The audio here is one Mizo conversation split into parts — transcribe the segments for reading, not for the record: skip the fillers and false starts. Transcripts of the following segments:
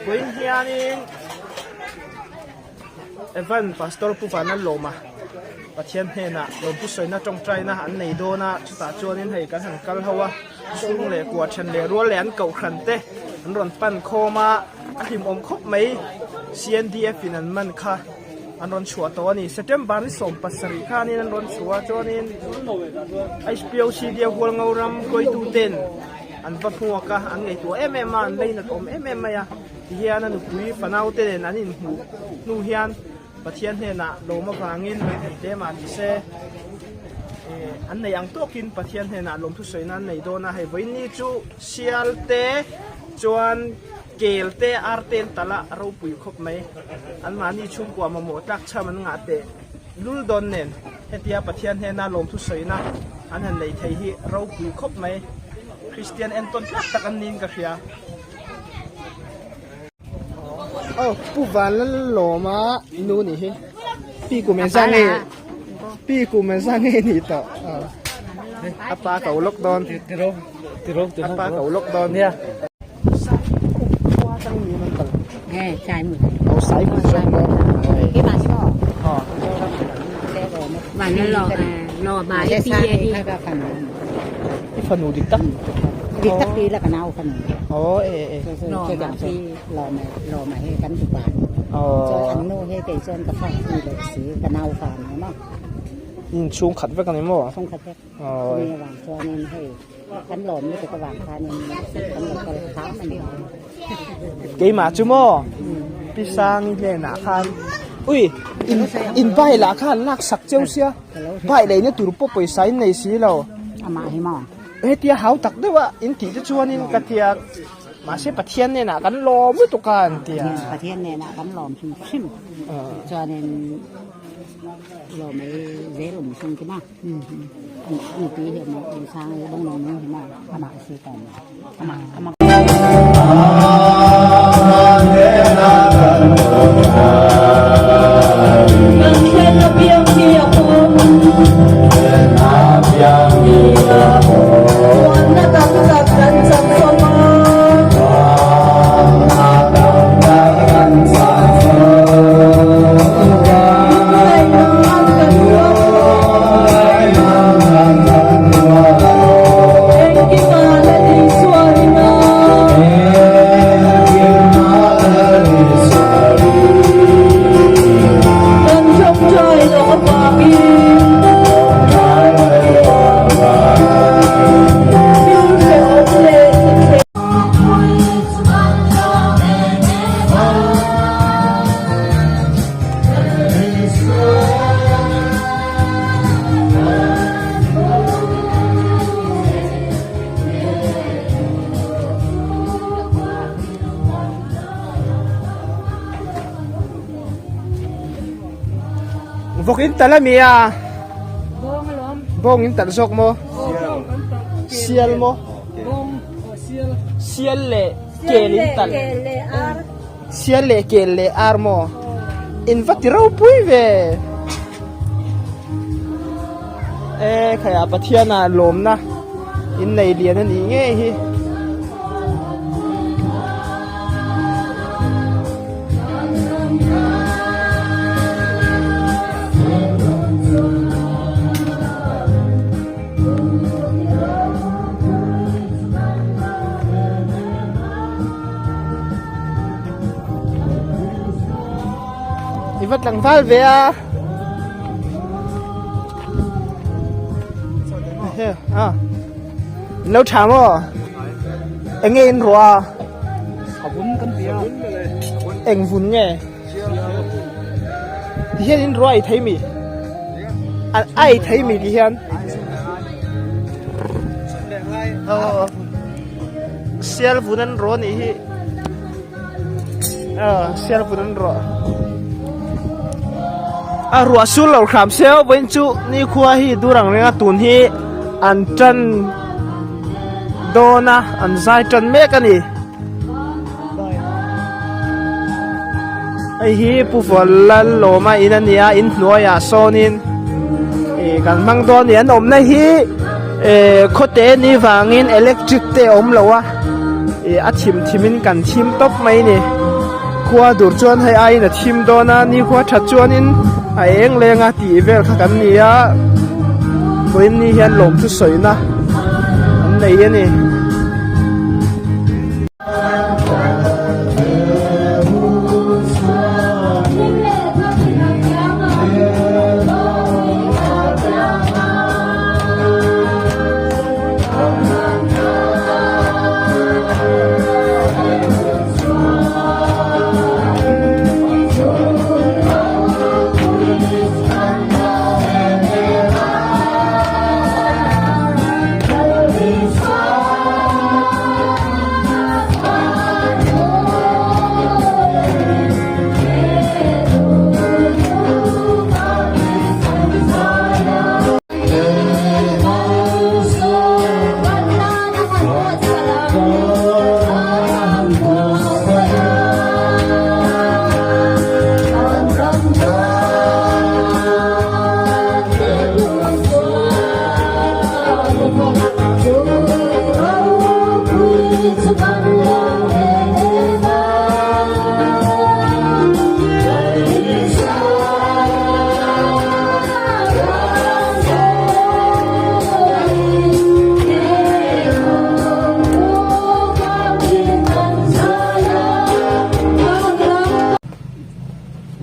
Vawiin hianin Evan Pastor Pu Vanlalawma Pathian hnenah lawmpu sawina tawngtaina an nei dawn a, chutah chuanin hei kan han kal ho a, chhung leh kua then leh rual leh an kohhran te an rawn pan khawm a, a hlimawm khawp mai CNDF in an man kha an rawn chhuah tawh a ni. September ni 17 khanin an rawn chhuah a, chuanin HPOCD a Hualngo ram hruaitu ten an va hmuak a, an ngaihtuah em em a, an leinat awm em em mai a, tihian a nupui fanau te nen an inhmuh hnu hian Pathian hnenah lawm avangin tlem ah ni se an nei ang tawkin Pathian hnenah lawmthu sawina an nei dawn a, hei vawiin chu sial te chuan kel te ar te an talh a, a ropui khawp mai. Anmahni chhungkua mamawh tlak chham an ngah teh lul dawn nen hetia Pathian hnena lawmthu sawina an han nei thei hi ropui khawp mai. Kristian entawn tlak tak an niin ka hria. Aw Pu Vanlalawma nu nih hi Pi kum engzah nge Pi kum engzah nge nih tawh a pa ko lawk dawn a pa ko lawk dawn nia I fanu dik tak dik tak ti la ka nau fanu aw e e lawm a he kan tupa chuan an nu he kei chuan ka fa ni lo si ka nau fa ni maw in chhung khat vek ani maw chhung khat vek chumi avang chuanin hei kan lawm lutuk avang khanin kan lo kal hram a ni. Keimah chu maw Pi Sangi hnenah khan ui in in bai lah khan lak sak cheu sia bai leina tur pawh pawisa in nei si lo amah hi maw hetia hau tak deuh a in tih te chuanin ka tia mahse Pathian hnenah kan lawm lutuk a an tia Pathian hnenah kan lawm hrim hrim chuanin lawm ei zel awm chung chu maw. Vawk in tal ami a? Bawng in tal zawk maw? Sial maw? Sial leh kel in tal. Sial leh kel leh ar maw? In va ti ropui ve. E khaiah Pathian ah lawmna in nei lian a nih ngei hi. I va tlangval ve a a in lo tha maw eng nge in ruah a savun kan ti a eng vun nge ti hian in ruah a ei thei mi a ei thei mi ti hian Sial vun an rawh anih hi aw sial vun an rawh a ruah sul lo hram se aw vawiin chu nikhua hi dur ang renga tun hi an tan dawn a an zai tan mek a ni hei hi Pu Vualalawma in a ni a inhnuaiah sawnin ih kan hmang dawn a ni an awmna hi. Eh khawte ni vangin electric te a awm lo a ih a thim thim in kan thim tawp mai a ni khua dur chuan hei aiin a thim dawn a nikhua that chuanin a eng leng a tih vel kha kan ni a vawiin ni hian lawmthu sawina an nei a ni.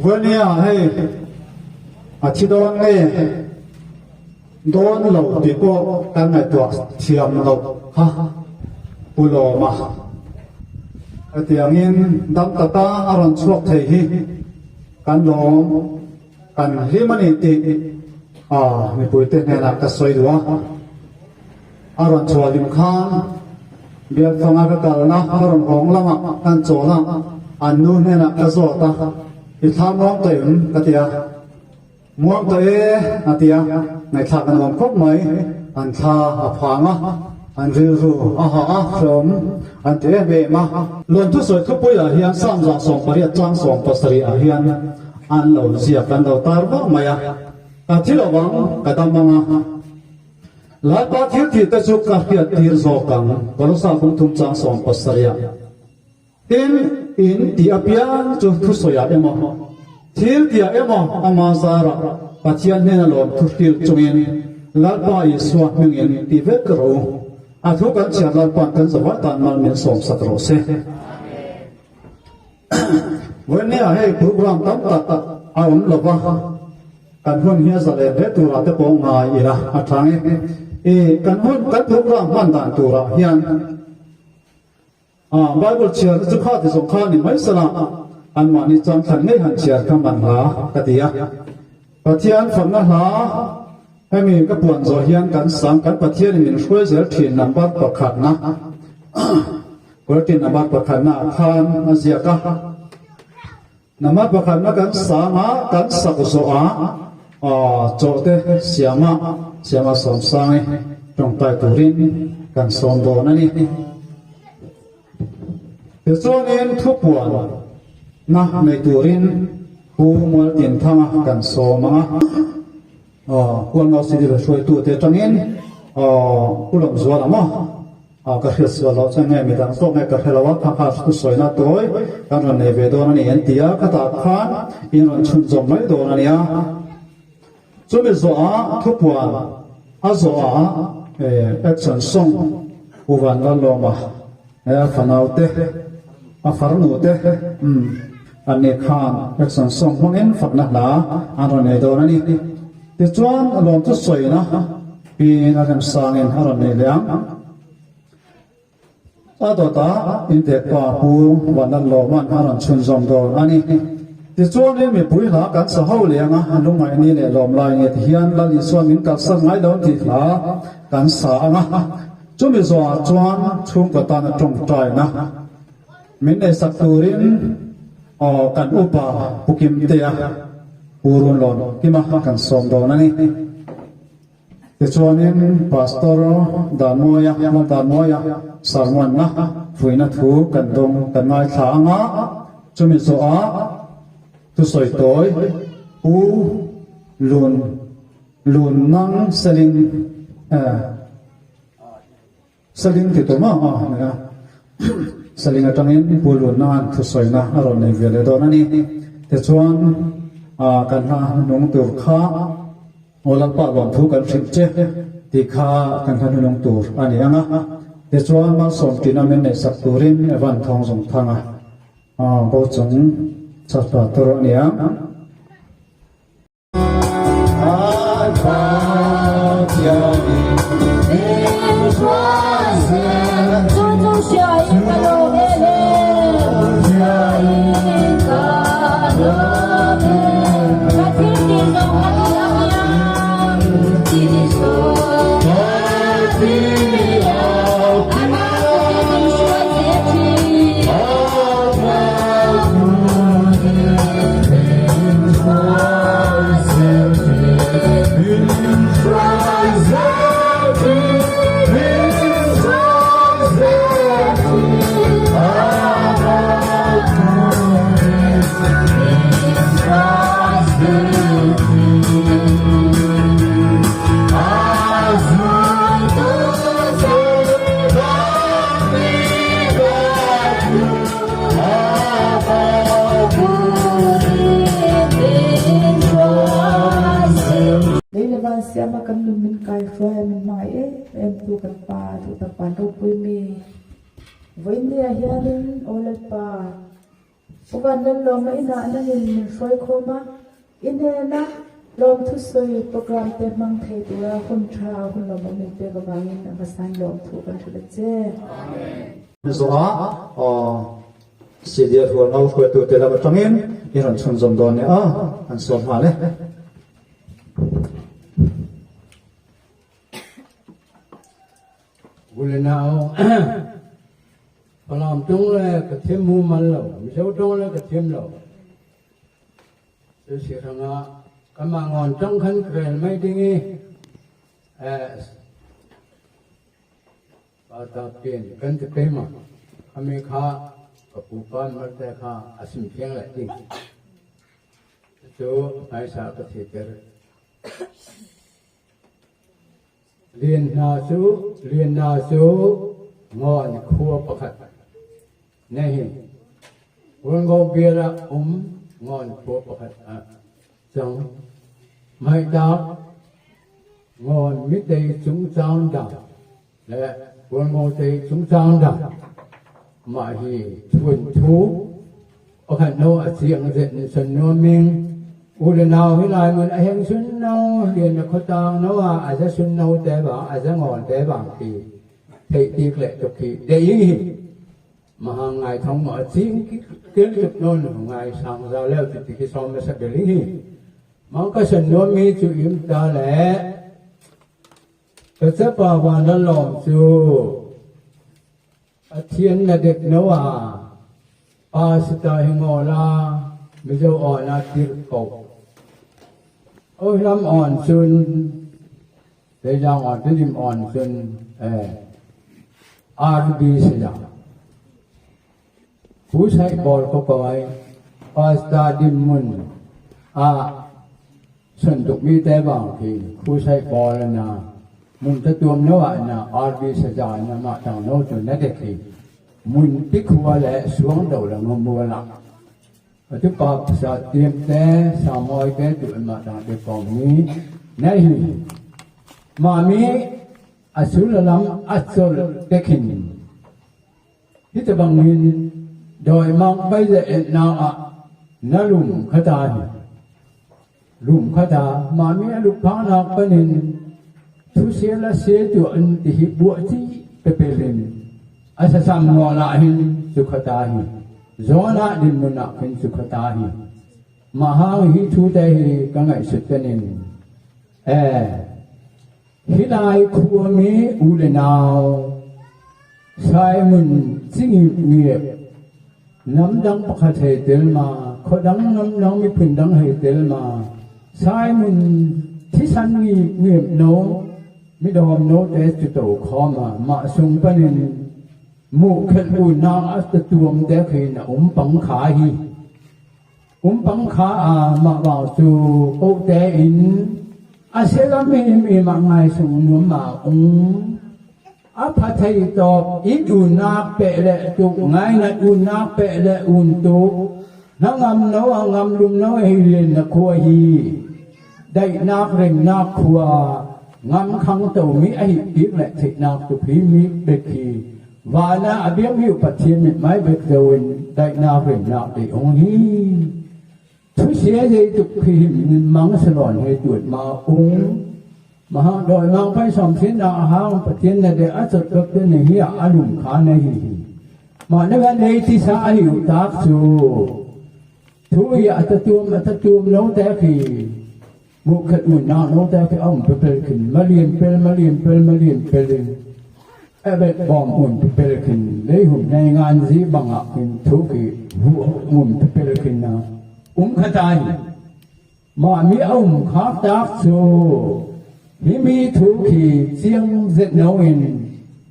Vania hei a thi dawn nge dawn lo tih pawh kan ngaihtuah thiam loh kha Pu Lawma hetiangin dam tata a rawn chhuak thei hi kan lawm kan hlim a ni tih mipuite hnenah ka sawi duh a. A rawn chhuah hlim khan Bialfanga ka kalna ka rawn hawng lamah kan chawl a, an nu hnenah ka zawt a, I thlam muang tawh em? ka ti a. Muang tawh e, a ti a, ngaihthlak a nuam khawp mai. An thla a phang a, an rilru a hah a, hrehawm an ti em em a. Lawmthu sawi thupuiah hian Samzah 18 chang 17 ah hian an lo ziak an lo tar vak mai a, Ka thi lo ang, ka dam ang a. Lalpa thil tih te chu ka hriat tir zawk ang, Kolosa kum thum chang 17 ah. Tin, in tih apiang chu thusawiah emaw, thil tihah emaw ama zarah Pathian hnena lawm thu hrilh chungin Lalpa Isua hmingin ti vek rawh u. A thu kan chhiar Lalpa'n kan zavai tan mal min sawmsak rawh se. Vawinia hei program tam tak a awm lo va, kan hun hi a zalen hle turah te pawh ngai ila a tha nge. I kan hun kan program hman dan turah hian Ah, Bible chhiar chu kha ti zawng kha ni mai sela, anmahni chuan thlan ngei han chhiar kha man hla ka ti a. Pathian fakna hla hemi ka puan zawh hian kan sang kan Pathianin min hruai zel thin number pakhatna Quality number pakhatna ah khan a ziak a. Number pakhatna kan sang a, kan sak zawh ah chawhte siama siama sawmsangi tawngtai turin kan sawm dawn a ni. Tichuanin thupuan na nei turin Pu Mualtinthanga kan sawm ang a. Hualngo Civil hruaitute atangin Pu Lawmzuala maw? Ka hriat sual loh chuan nge midang zawk nge ka hre lo a, kha kha thusawi tawi kan rawn nei ve dawn a ni an ti a, khatah khan in rawn chhunzawm mai dawn a nia. Chumi zawhah thupuan a zawhah action song Pu Vanlalawma a fanaute a farnute an ni khan action song hmangin fakna hla an rawn nei dawn a ni. Tichuan lawmthu sawina Pi Lalremsangin a rawn nei leh ang. A dawtah intekpa Pu Vanlalawma'n a rawn chhunzawm dawn a ni. Tichuanin mipui hla kan sa ho leng a, lungngaihni leh lawmlai nge ti hian Lal Isua min kalsan ngai lo tih hla kan sa ang a. Chumi zawhah chuan chhungkaw tana tawngtaina min neisak turin kan upa Pu Kimtea, Pu Runlawn Kima kan sawm dawn a ni. Tichuanin Pastor Danmawia, Lal Danmawia sermonna fuihna thu kan dawng kan ngaithla ang a, chumi zawhah thusawi tawi Pu Lun Lun Nang Seling eh. Saling ti tawh mah mah a nia. Saling atangin Pu Luna'n thusawina a rawn nei ve leh dawn a ni. Tichuan kan hla hnunung tur kha Aw Lalpa lawmthu kan hrilh che tih kha kan hla hnunung tur a ni ang a. Tichuan malsawm tina min neihsak turin Evan Thawng Zawng Thanga bo chung chhatpa tur a ni ang. Lei le van siama kan nun min kai hruai a min hmangaih em em tu kan pa duh tak van ropui mi vawiinni ah hianin aw Lalpa U van Lallawma inah nangin min hruai khawm a i hnena lawmthu sawi program te hmang thei tura hun tha hun lawmawm min pek avangin a hmasain lawmthu kan hrilh a che. Zawha CDF hualngo hruaitute lam atangin i rawn chhunzawm dawn nia a, an sawm nghal e. Ulenau Falam tawng le ka thiam mu mal lo, Mizo tawng le ka thiam lo. Cu si hrangah kanmah ngawn tawng khan ka rel mai ding i Tap in kan ti pe ma khami kha ka pupa marte kha a sim fiang leh ding. Cu hmaisa ka thiter. Lian hna cu Lian hna cu Ngawn khua pakhat ne hi Hualngo bial ah um Ngawn khua pakhat ah cang. Hmaitak Ngawn mitei cungcang dang le Hualngo tei cungcang dang mah hi thun thu pakhat no a chiang zet ni sun nuam ming u le nau hi lai mun a heng sun no lian na khotang no a a za sun no te bang a za ngon te bang khi theih tik le tuk khi de ing hi mahang ngai thong ma ching kel tuk non ngai sang za leo ti ti khi som na sa beli hi mang ka sun nuam mi chu im ta le ka cha pa wan la lom chu Pathian na dek no a pa si ta hi ngaw la Mizo awn a tirh ko. Lam awn cun zeidang awn tidim awn cun RB saya. Pu Sai Bawl ko ko ai Pastor Dim Mun a Sun tukmi te bang khi Pu Sai Bawl na mun ta tuam no ah na RB saja na mah tang no cu na dek hi mun ti khua le suang do la ngam mual ah atu pa sa tiam te sa moi te tu ma tang te kong ni na hi ma mi asulalam achol te khin hi te bang hin doi mang bai le na a na lum khata hi lum khata ma mi alu pha nak panin thu se la se tu an ti hi bua chi pe pe len asa sam ngo la hin su khata hi zona din mun na khin su khata hi ma ha hi thu te hi ka ngai sut kanin e hi lai khua mi u le nau Simon cingip ngiep lam dang pakhat hei tel ma khaw dang lam dang miphun dang hei tel ma Simon thisan ngip ngiep no midawm no te cu to kho ma mah sung panin mu khelh u na a tuam te khi na um pang kha hi um pang kha a mah wang cu ko te in a se lam mi mi ma ngai sung nuam ma um. A pha thei tawp in unnak peh le tuk ngainat unnak peh le un tuk hnangam no a ngam lum no hei len na khua hi daihnak remnak khua ngam khang to mi a hi tik le theihnak tu phi mi bek hi vana a biak mi Pathian mit mai bek zo in daihnak remnak dei ong hi Thu sia zei tuk khi him mang salon he tuat ma ung maha doi mang pai som sin na hang pathian na de a chot kap te ne hi a lum kha na hi hi ma na ga nei ti sa a hiu tak chu thu hi a ta tuam a ta tuam lo te khi mu khat un na lo te khi om pe pel khin ma lien pel ma lien pel ma lien pel in ebet bom un pe pel khin lei hum nei ngan zi banga khin thu khi hu un pe pel khin na um khatai mah mi a um khak tak cu hi mi thu khi chiang zet no in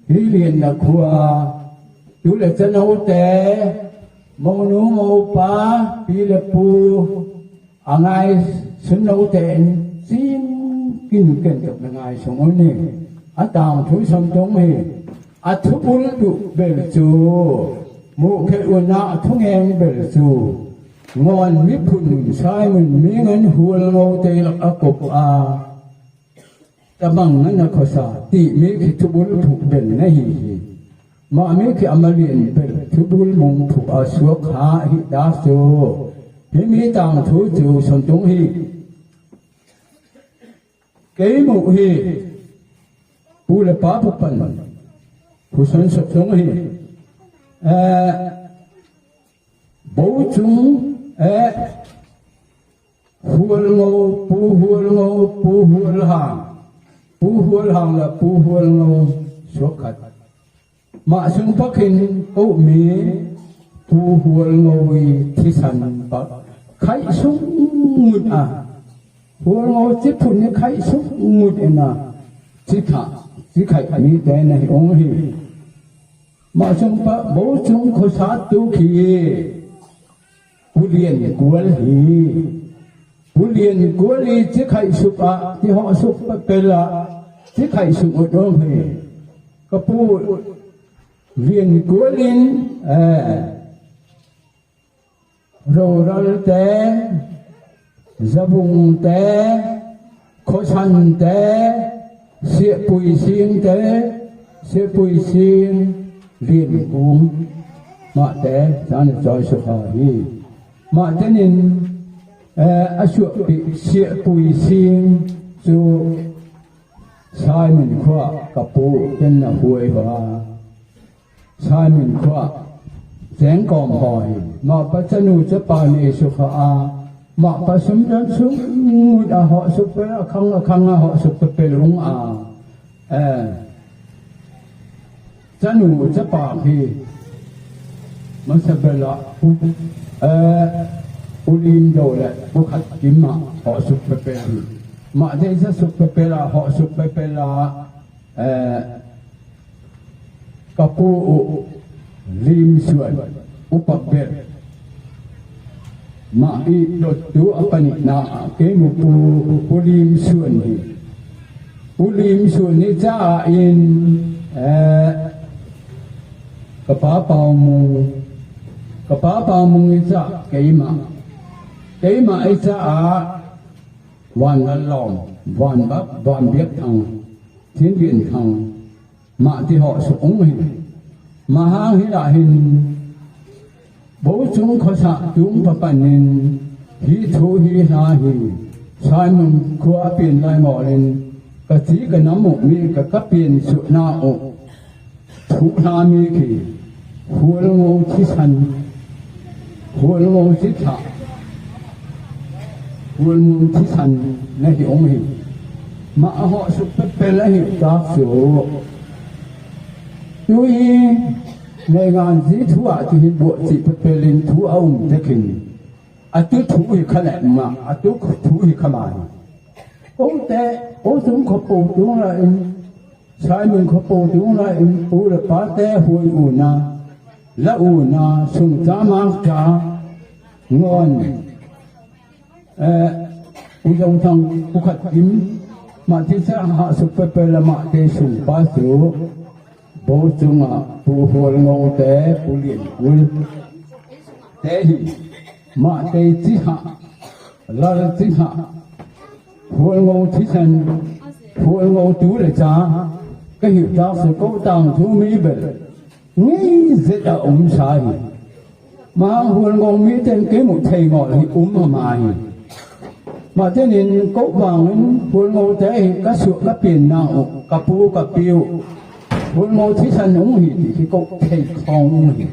hi lian na khua tu le chano te monu mopa pi le pu a ngai sun lo tein cin kin ken tuk na ngai sung on ni a tang thu sam tong hi a thu bul du bel cu mu khe una a thu ngeng bel cu ngon mi phun sai mun mi ngan hual ngo te lak a kop a tabang na khosa ti mi khi thu bul thu bel na hi hi mah mi khi amalin bel thu bul mung thu a suak ha hi da su hi mi tang thu chu son tung hi kei mu hi pu le pa pu pan pu son sok tung hi bo chung Hualngo Pu Hualngo Pu Hual Hang Pu Hual Hang le Pu Hualngo suakhat mah sung pakhin ohmi Pu Hualngo i thisan bak khaih sung ngut a Hualngo ciphun i khaih sung ngut ina cikha cikhaih mi te na hi ong hi mah sung pa bo chung khuasa tu khi Pu Lian Kual hi Pu Lian Kual i cikhaih sup ah tihawh sup pel ah cikhaih sup dawm hi ka pu Lian Kual in rawral te zabung te khuachan te siahpui sing te siahpui sing rian kung mah te caan choi sukha hi mah tenin a suahpi siahpui sing cu Simon khua ka pu ten na huai ba Simon khua chengkawm hawi mah pa chanu cha pa ne sukha a mah pa sum dan sum ngut a ho sup pe a khang a khang a ho sup pe pe lung a chanu cha pa khi masabela pu ulim do le bu khat kim ma ho sup pe pe mah te sa sup pe pe la ho sup pe pe la Ka pu u lim suan upa ber mah i dawttu a pahnihnak ah keimu pu pu lim suan hi pu lim suan hi caah in ka pa pau mung ka pa pau mung i cah keimah keimah i caah Van Lal Lawm Van Bak Van Biak Thang Thin Lian Thang mah ti hawh suk hi mah hang hi lah hin bocung khuasa tum papan in hi thu hi hla hi Simon khua pin lai ngol in ka ci ka nam mi ka ka pin su na o thu hla mi khi hual ngo thi san hual ngo thi tha hual ngo thi san na hi ong hi mah a hawh suk pepel a hi tak cu tu hi ngai zi thu ah ti hin buah ci pepel in thu a um te khin atu thu hi kha le ma atu thu hi kha ma hi o te o sung kho po tu la in Simon kho po tu la in pu le pa te hui u na la u na sung cha ma cha ngon U Zong Thang ukhat kim mah ti sa ha suk pe pe la mah te sung pa su. Bo chunga Pu Hualngo te Pu Liankual te hi Mahtei Chihah, Lal Chihah, Hualngo thisen, Hualngo tu le cha ka hiu tlak se ko tang thu mi bel ngei zet a um sa hi. Mah Hualngo mi ten ke mu thei ngol hi um a ma hi. Mah tenin ko bangin Hualngo te hi ka suah ka pin na u ka pu ka piu Hualngo thisen um hi ti hi ko thei khong hi.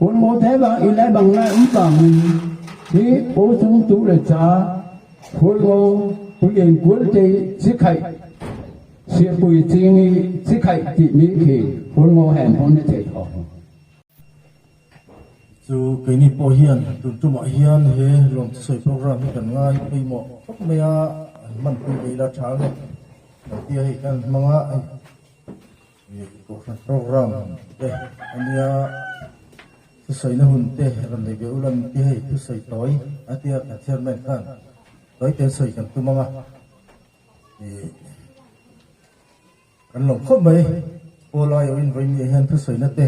Hualngo te bang i lai bang lai um bangin hi po chung tu le cha Hualngo pulian kual te chikhaih siapui ching i chikhaih timi khi Hualngo hen hon ni thei khong. Chu keini pawh hian tun tumah hian he lawmthusawi program hi kan ngai pawimawh khawp mai a, an hmanpui ve ila tha nge kan tia hei kan hmang a, hei kohhran program te a nia thusawina hun te rawn nei ve ula min ti hei thusawi tawi a tia kan chairman khan tawi te sawi kan tum ang a, ih. Kan lo khawp mai. Paul aiawhin vawiin hian thusawina te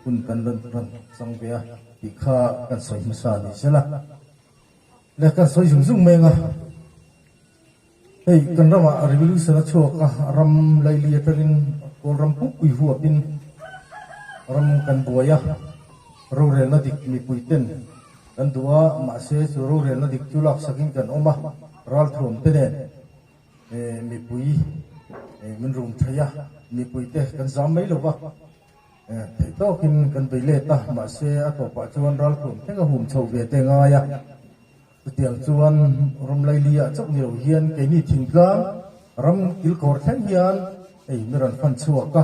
hun kan rawn rawn chang ve a tih kha kan sawi hmasa ni sela. Le kan sawi zung zung mai anga hei kan ramah revolution a chhuak a, ram laili atangin kawl ram pumpui huapin ram kan buai a, rorelna dik mipui ten kan duh a, mahse chu rorelna dik chu laksakin kan awm a, ralthuam te nen. Mipui min rum thei a, mipuite kan zam mai lo va, theih tawkin kan bei let a, mahse a tawpah chuan ralthuam thleng a hum chhoh ve te ngai a. Chutiang chuan ram laili-ah chauh ni lo hian keini thingtlang ram kilkawr thleng hian hei mi rawn fan chhuak a,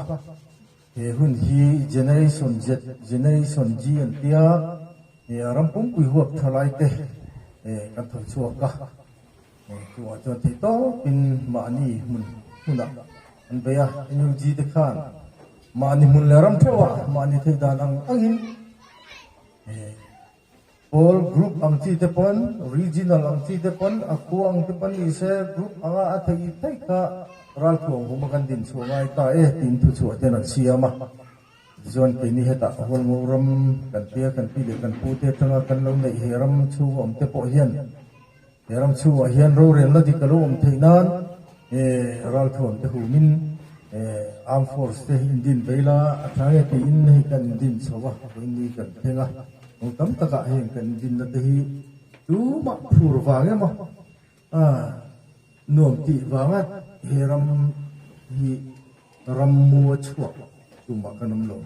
he hun hi Generation Z, Generation G an tia, ram pumpui huap thalaite kan thaw chhuak a. Chuvang chuan theih tawpin mahni hmun hmunah an bei a, NUG te khan mahni hmun leh ram theuhah mahni theih dan ang angin pawl group ang chi te pawn, regional ang chi te pawn, a khua ang te pawn ni se group anga a theih theih kha ralthuang huma kan din chhuah ngai ta e tiin thuchhuah ten an siam a. Tichuan keini hetah Hualngo ram kan tia kan pi leh kan pu te atanga kan lo neih he ram chhunga awm te pawh hian He ram chhungah hian rorelna dik a lo awm theih nan ralthuam te humin Armed Force te indin vei la a tha nge tiin hei kan indin chho a, vawiin kan thleng a, kawng tam takah heng kan indinna te hi tumah phur vang emaw nuam tih vanga he ram hi ram mu a chhuak tumah kan awm lo.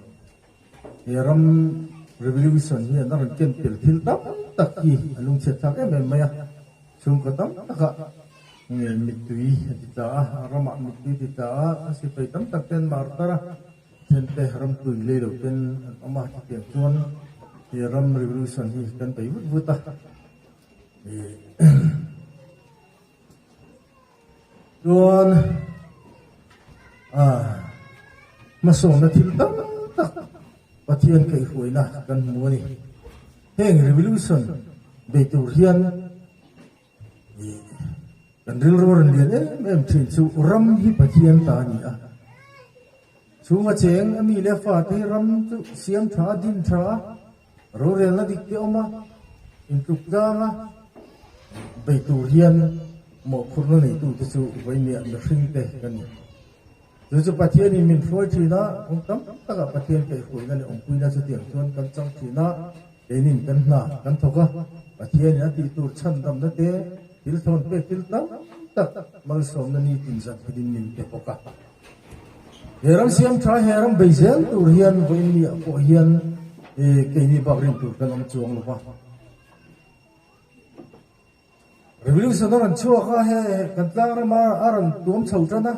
He ram revolution hian a rawn ken tel thil tam tak hi a lungchhiat thlak em em mai a, chhungkaw tam takah mittui a ti tla a, a ramah mittui a ti tla a, a sipai tam tak ten martar a, thente ram tui lei lo ten an awm a, chutiang chuan he ram revolution hi kan bei vut vut a. Chuan hmasawnna thil tam tak Pathian kaihhruaina kan hmu a ni. Heng revolution bei tur hian kan rilru a rawn lian em em thin chu ram hi Pathian ta a ni a. Chhunga cheng a mi leh a fate hi ram chu siam tha a, din tha a, Rorelna dik te awm a, intluk tlang a, bei tur hian mawhphurhna neitute chu vawimiah mihringte kan ni. Chu chu Pathianin min hruai thin a, kawng tam takah Pathian kaihhruaina leh awmpuina chutiang chuan kan chang thin a, keinin kan hna kan thawk a, Pathianin a tih tur chhandamna te, thil thawn pek thil tam tak malsawmna ni tin zat hitin min pe bawk a. He ram siam tha, he ram bei zel tur hian vawiinniah pawh hian keini bak rin tur kan awm chuang lo va. Revolution a rawn chhuak a, he kan tlang rama a rawn tuam chho tan a,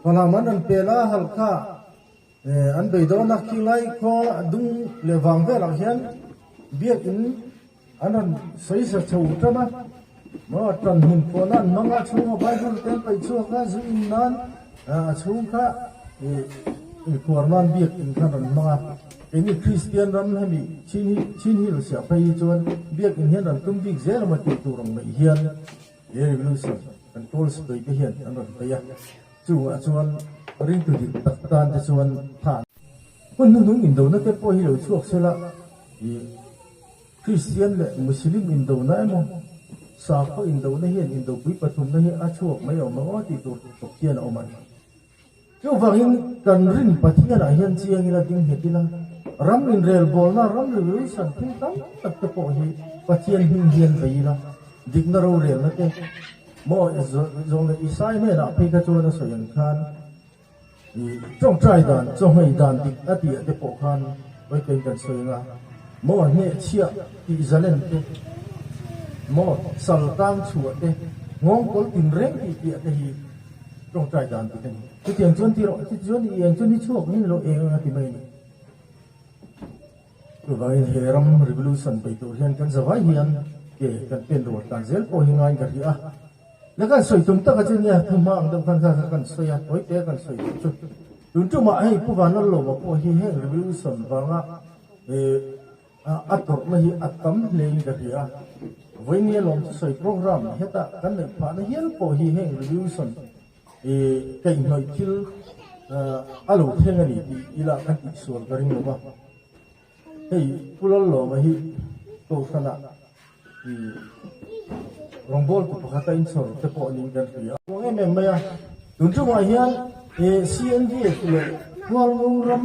Falam an rawn pel a, Halkha an bei dawn a, khilai khua dung leh vang velah hian biakin An rawn sawi sa chho tan a, maw tan hmun pawhna an hmang a, chhunga Bible te an paih chhuak a, zu in nan a chhung kha ih inkhuar nan biak in khan rawn hmang a, keini Kristian ram hemi chin hi chin hi siah phei hi chuan biak in hian rawn tum bik zel emaw tih tur ang mai hian he revolution kan kawl sipai te hian an rawn phei a, chungah chuan. Ringtu dik tak tan te chuan tha. Hun hnuhnung indona te pawh hi lo chhuak sela i Kristian leh Muslim indona emaw sakhaw indona hian indopui pathumna hi a chhuak mai awm ang aw tih tur tawp hian a awm a ni. Chuvangin kan rin Pathianah hian chiang ila ding nghet ila ram inrelbawlna ram revolution thil tam tak te pawh hi Pathian hming hian vei ila dikna rorelna te maw zawng leh Isai hnenah phei kha chuan a sawi ang khan I tawngtai dan, chawhmei dan dik a tih te pawh khan vawitain kan sawi anga, maw hnehchhiah tih zalen te, maw sal tang chhuah te, nghawngkawl tinreng tih piah te hi tawngtai dan dik a ni. Chutiang chuan ti rawh, chutichuan i eng chuan i chhuak ni lo eng anga ti mai a ni. Chuvangin he ram revolution bei tur hian kan zavai hian ke kan pen rual tan zel pawh hi ngain ka hria a. Na kan sawi tum taka chu nia, thu hma ang deuh khan kha kha kan sawi a, tawi te kan sawi duh chu. Tun tumah hei Pu Vanlalawma pawh hi heng revolution vanga a tawrhna hi a tam hlein ka hria a. Vawinia lawm chu sawi program heta kan neih phahna hial pawh hi heng revolution kaihhnawih thil a lo thleng a ni tih ila kan tihsual ka ring lo va. Hei Pu Lallawma hi Kohhranah rawngbawltu pakhata inchhawr te pawh niin kan hria. Kuang em em mai a, tun tumah hian CNDF leh Hualngo ram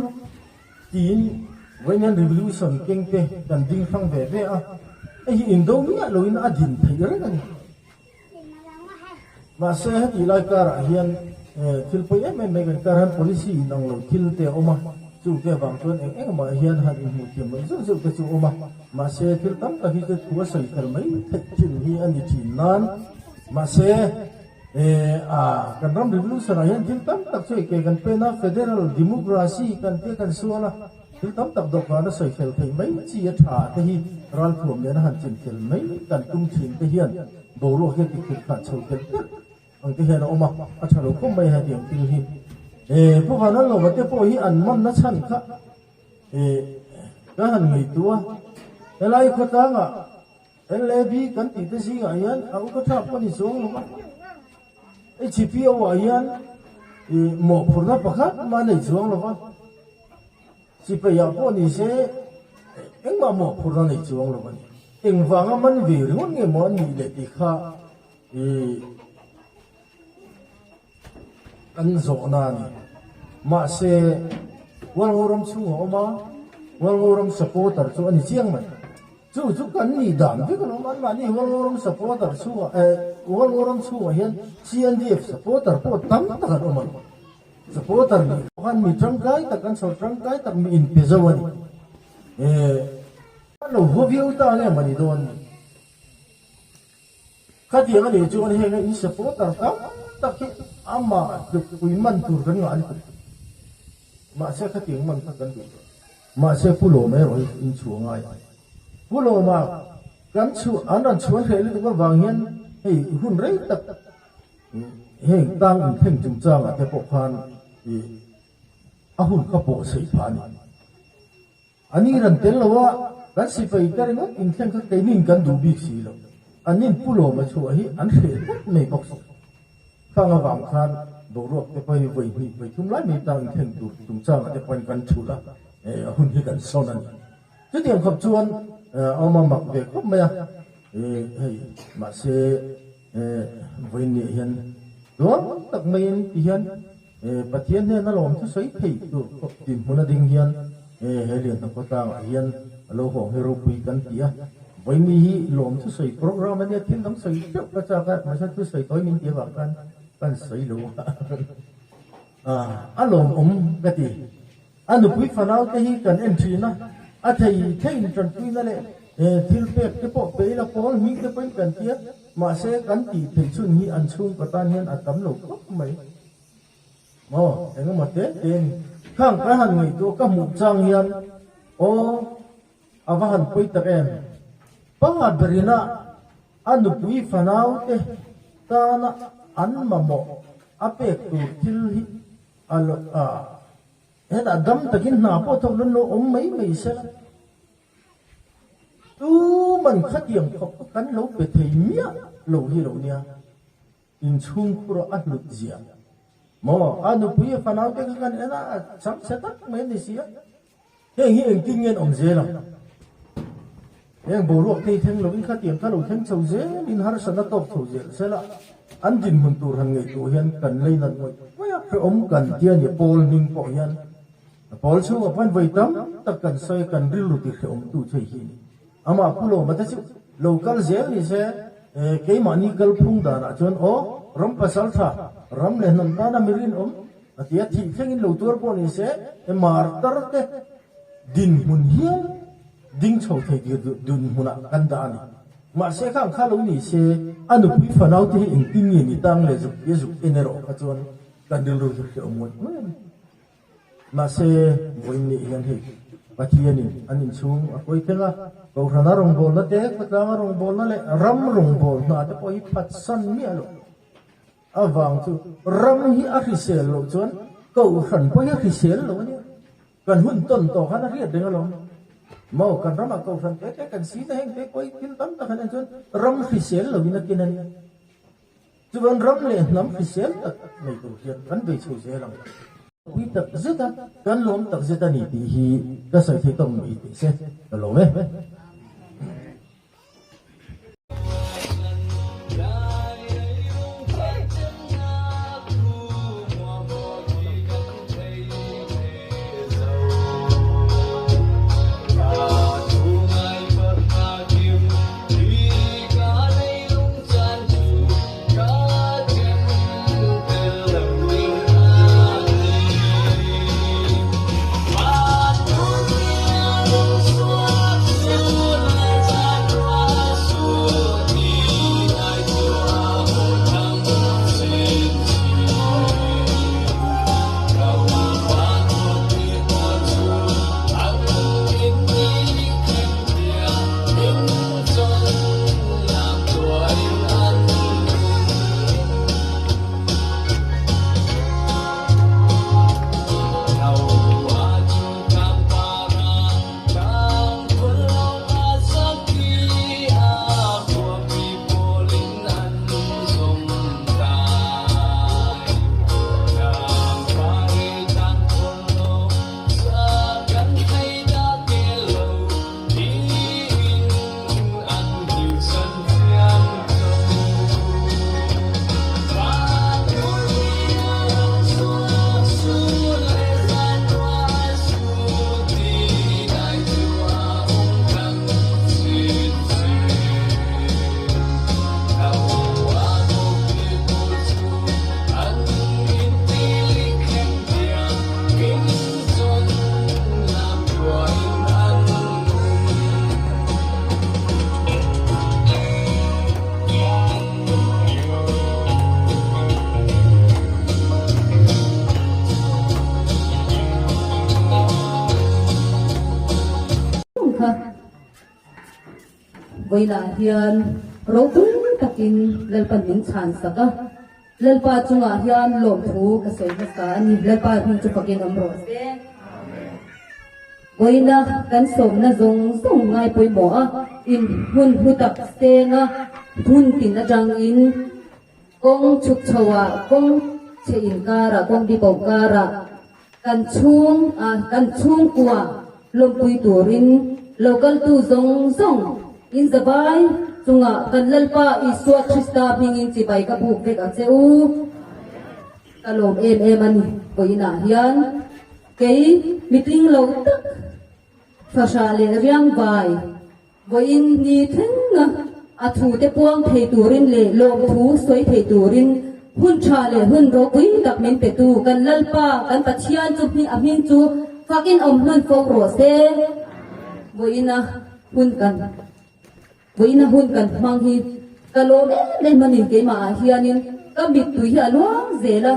tiin Vawiin Revolution keng te kan ding hrang ve ve a, hei hi indo miah loin a din theih reng a ni. Mahse hetih lai karah hian thil pawi em em mai kan kar hian policy inang lo thil te a awm a, chu te avang chuan eng eng mah hian han inhmuh thiam loh zeuh zeuh te chu a awm a, mahse thil tam tak hi chu thu a sawi fel mai theih thin hi a ni thin nan. Mahse kan ram revolution ah hian thil tam tak chu ke kan pen a, federal democracy kan tia kan sual a, Thil tam tak dawhkan a sawi fel theih mai chi a tha te hi ralthuam nena han chin fel mai kan tum thin te hian boruak hian ti khirh khan chho telh telh ang te hian a awm a, a tha lo khawp mai hetiang thil hi. E Pu Vanlalova te pawh hi an manna chhan kha e ka han ngaihtuah a, helai khawtlangah LAB kan tih te zingah hian a upa thlak pawh ni chuang lo va, HPO ah hian ih mawhphurhna pakhat mah a nei chuang lo va, sipaiah pawh ni se engmah mawhphurhna nei chuang lo a ni. Engvanga man ve ringawt nge maw an nih leh tih kha ih Kan zawhna a ni. Mahse, Hualngo ram chhungah awm a, Hualngo ram supporter chu a ni chiang mai. Chu chu kan nih dan vek alawm, anmahni Hualngo ram supporter chhungah eh Hualngo ram chhungah hian CNDF supporter pawh tam tak an awm alawm. Supporter nih khan mi tangkai tak an chhawr tangkai tak mi inpe zo a ni. Eh, an lo haw viau ta nge mah ni dawn ni. Khatiang a nih chuan heng a in supporter tam tak hi amah tlukpui man tur kan ngah lutuk. Mahse khatiang man kha kan duh lo. Mahse Pu Lawma erawh hi in chhuah ngai a. Pu Lawma kan chhuah an rawn chhuan hreh lutuk avang hian hei hun rei tak heng tang inthleng chungchangah te pawh khan ih a hun kha pawh saih phah a ni. A ni ran tel lo a, kan sipai te ringawt inthleng kha keinin kan duh bik si lo. An nin Pu Lawma chhuah hi an hreh tlat mai bawk si. Khang avang khan boruak te pawh hi vawi hnih vawi thum lai mai tang inthleng tur chungchangah te pawhin kan thulh a, a hun hi kan sawn a ni. Chutiang khawp chuan a awm a mak ve khawp mai a, hei mahse vawiin nih hian tluang tak maiin ti hian Pathian hnena lawm chu sawi thei tur khawp dinhmun a ding hian he Lianhna khawtlangah hian a lo hawng hi ropui kan ti a. Vawiini hi lawm chu sawi program a nia, thil dang sawi teuh ka chak a, mahse thu sawi tawi min ti avang khan kan sawi lo a, a lawmawm ka ti. A nupui fanau te hi kan en thin a, a thei theiin tanpuina leh thil pek te pawh pe ila pawl hming te pawhin kan ti a, mahse kan tih theih chhun hi an chhungkaw tan hian a tam lo khawp mai. Aw, engemaw te te a ni. Khang ka han ngaihtuah ka hmuh chang hian aw a va han pawi tak em. Pa berina a nupui fanau te tana an mamawh a pek tur thil hi a lo a hetah dam takin hna pawh thawk lo awm mai mai sela. Tuman khatiang khawp kan lo pe thei miah lo hi lo nia. Inchhungkhur a hlut zia. Maw, a nupui a fanau te kha kan en a, a cham chhe tak mai a ni si a. Heng hi engtin nge an awm zel ang? Heng boruak thei thleng lovin khatiang kha lo thleng chho zelin harsatna tawk chho zel sel a, an dinhmun tur han ngaihtuah hian kan lei nat ngawih ngawih a, hrehawm kan tia ni Paul hming pawh hian Paul chhungah pawhin vawi tam tak kan sawi a, kan rilru ti hrehawmtu thei hi a ni. Amah pu Lawma te chu lo kal zel ni se, keimahni kalphung danah chuan aw, ram pasal tha, ram leh hnam tana mi rinawm a ti a, thih thlengin lo tuar pawh ni se, martar te dinhmun hial ding chho thei tir dinhmunah kan dah a ni. Mahse khang kha lo ni se, a nupui fanau te hi engtin nge ni tang leh zuk tia zuk en erawh kha chuan kan rilru hi hrehawm ngawih ngawih a ni. Mahse, vawiin nih hian hei Pathianin an inchhung a kawi thleng a, Kohhrana rawngbawlna te, khawtlanga rawngbawlna leh ram rawngbawlna te pawh hi phatsan miah loh avang chu ram hi a hrisel loh chuan Kohhran pawh hi a hrisel lo a nia. Kan hun tawn tawh khan a hriat reng alawm. Maw, kan ramah Kohhran te te kan sina heng te pawh hi thil tam tak an en chuan ram hrisel loin a kin a nia. Chuan ram leh hnam hrisel tak nei tur hian kan bei chho zel ang. Pui tak zet a, kan lawm tak zet a ni tih hi ka sawi thei tawk mai teh se, ka lawm e. Vawilah hian ropui takin Lalpan min chhan sak a, Lalpa chungah hian lawmthu ka sawi hmasa a ni. Lalpa hming chu fakin awm rawh se. Vawiina kan sawmna zawng zawng ngai pawimawh a, in hun hlu tak senga hmun tin atangin kawng chhuk chho ah, kawng chhe inkarah, kawng bibo karah kan chhung a kan chhungkua lawmpui turin lo kaltu zawng zawng in zabai chungah kan Lalpa Isua Krista hmingin chibai ka buk vek a che u. Ka lawm em em a ni vawiinah hian. Kei mitling lo tak fahrah leh riangvai vawiin ni thleng a thu te puang thei turin leh lawmthu sawi thei turin hun tha leh hun ropui tak min petu kan Lalpa kan Pathian chu a hming chu fakin awm hlun fo rawh se. Vawiina hun kan Vawiina hun kan hmang hi ka lawm em em a ni. Keimahah hianin ka mittui hi a luang zel a,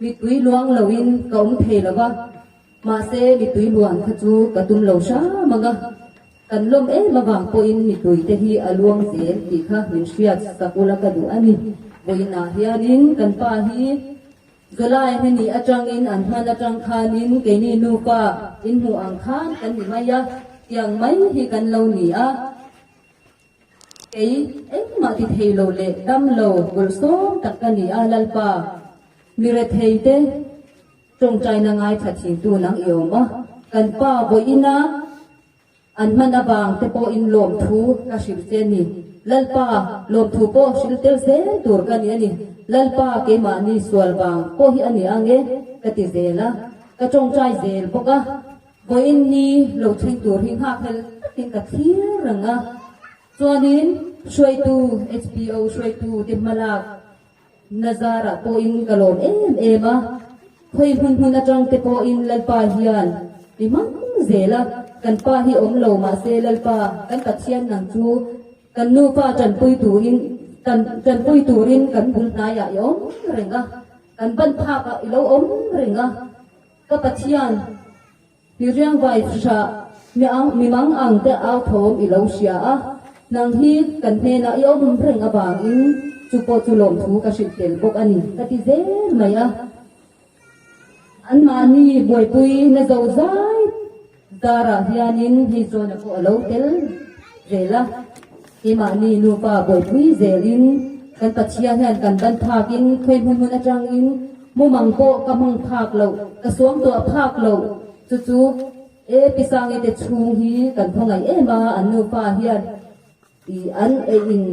mittui luang loin ka awm thei lo va, mahse mittui luan kha chu ka tum lo hram ang a, kan lawm em avang pawhin mittui te hi a luang zel tih kha min hriat sak ula ka duh a ni. Vawiinah hianin kan pa hi July hmani atangin an hman atang khanin keini nupa inhmuh ang khan kan ni mai a, tiang mai hi kan lo ni a. Kei engmah ti thei lo leh dam lo bawlhsawm tak ka ni a, Lalpa. Mi retheite tawngtaina ngaithla thintu nang i awm a, kan pa vawiina an hman avang te pawhin lawmthu ka hrilh che a ni. Lalpa, lawmthu pawh hrilh tel zel tur ka ni a ni. Lalpa, keimahni sual vang pawh hi a ni ang e, ka ti zel a, ka tawngtai zel bawk a. Vawiin ni lo thleng tur hi nghakhlel takin ka thlir reng a. Chuanin hruaitu, HPO hruaitu te hmalak Nazarah pawhin ka lawm em em a, khawi hmun hmun atang te pawhin Lalpa hian mi hmang zel a, kan pa hi awm lo mahse Lalpa kan Pathian nang chu kan nupa tanpui turin kan tanpui turin kan bul hnaiah i awm reng a, kan ban phakah i lo awm reng a, ka Pathian. Mi riangvai hra mi ang mi mang ang te au thawm i lo hria a, nang hi kan hnenah i awm reng avangin chu pawh chu lawmthu ka hrilh tel bawk a ni ka ti zel mai a. Anmahni buaipui na zo zai zarah hianin hei zawna pawh a lo tel zel a, keimahni nupa buaipui zelin kan Pathian hian kan ban phakin khawi hmun hmun atangin Mumang pawh ka hmang phak loh, ka suangtuah phak loh, chu chu e Pisangi te chhung hi kan khawngaih em a, an nufa hian i an ei in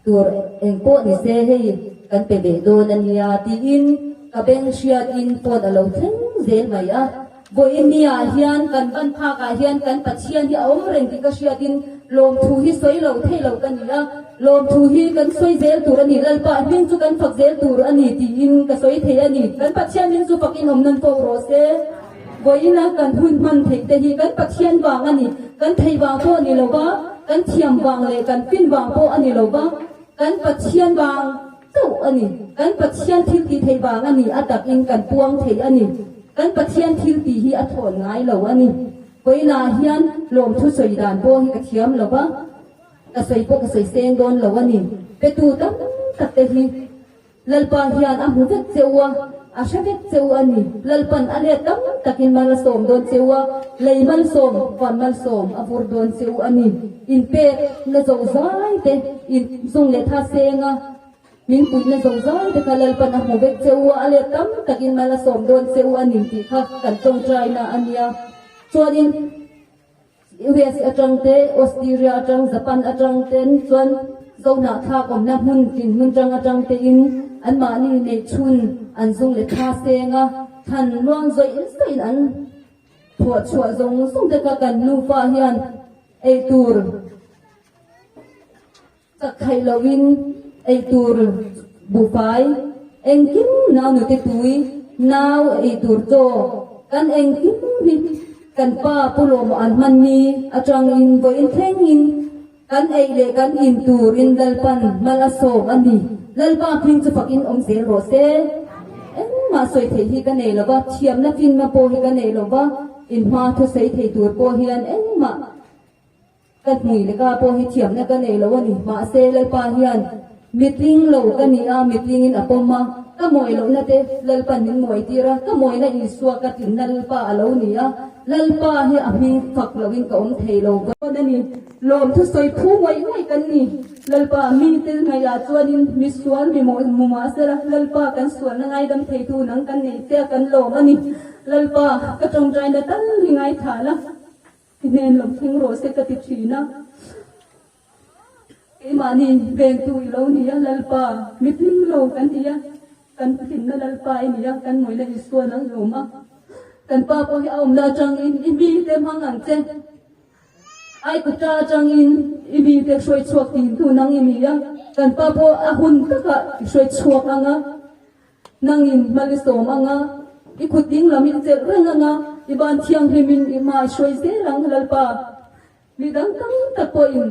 tur eng pawh ni se hei kan pe ve dawn a nia tiin ka beng hriat in phone a lo thleng zel mai a. Vawinia hian kan ban phak ah hian kan Pathian hi a awm reng tih ka hriat in lawmthu hi sawi lo thei lo ka ni a, lawmthu hi kan sawi zel tur a ni, Lalpa hming chu kan fak zel tur a ni tiin ka sawi thei a ni. Kan Pathian hming chu fak in awm nan fo rawh se. Vawiina kan hun hman theih te hi kan Pathian vang a ni, kan thei vang pawh a ni lo va, kan thiam vang leh kan fin vang pawh a ni lo va, kan Pathian vang chauh a ni. Kan Pathian thil tih theih vang a ni, a takin kan puang thei a ni. Kan Pathian thil tih hi a thawn ngai lo a ni. Vawiinah hian lawmthu sawi dan pawh hi ka thiam lo va, ka sawi pawh ka sawi seng dawn lo a ni. Petu tam tak te hi Lalpa hian a hmu vek che u a, a hre vek che u a ni. Lalpan a let tam takin mal a sawm dawn che u a, lei malsawm, van malsawm a vur dawn che u a ni. Inpek na zo zai te, in zung leh tha seng a. Min puihna zo zai te kha Lalpan a hmu vek che u a, a let tam takin mal a sawm dawn che u a ni tih kha kan tawngtaina a nia. Chuanin US atang te, Australia atang, Japan atang ten chuan Zohnahthlak awmna hmun tin hmun tang atang tein anmahni neihchhun an zung leh tha seng a, thlan luang zawih zawih in an phuah chhuah zawng zawng te kha kan nufa hian eitur Chak theih loin eitur buhfai engkim nau nute tui nau eitur chaw kan engkim hi kan pa Pu Lawmawh an hmanni atangin vawiin thlengin kan ei leh kan in turin Lalpan mal a sawm a ni. Lalpa hming chu fakin awm zel rawh se. Engmah sawi theih hi ka nei lo va, thiamna finna pawh hi ka nei lo va, inhma thusawi thei tur pawh hian engmah Ka hmui leh ka pawh hi thiamna ka nei lo a ni. Mahse, Lalpa hian mitling lo ka ni a, mitlingin a pawm a. Ka mawi lohna te Lalpa'n min mawi tir a, ka mawina Isua ka tlinna Lalpa a lo ni a. Lalpa hi a hming fak loin ka awm thei lo dawn a ni. Lawmthu sawi phu ngawih ngawih kan ni. Lalpa, mite ngaihah chuanin mi sual mi mawh hmu mahsela, Lalpa kan sualna ngaidam theitu nang kan nei che a, kan lawm a ni. Lalpa, ka tawngtaina tal hi ngaithla la. I hnen lo thleng rawh se ka ti thin a, keimahni vengtu i lo ni a Lalpa, mi hlim lo kan ni a, kan hlimna Lalpa i ni a, kan mawina Isua nang i awm a, kan pa pawh hi a awmna atangin i mite hmang ang che, Aikuta atangin i mite hruai chhuak tin tu nang i ni a, kan pa pawh a hun takah i hruai chhuak ang a. Nangin hmal i sawm ang a, i kut ding lam i chelh reng ang a, i ban thianghlimin i hma i hruai zel ang, Lalpa. Mi dang tam tak pawhin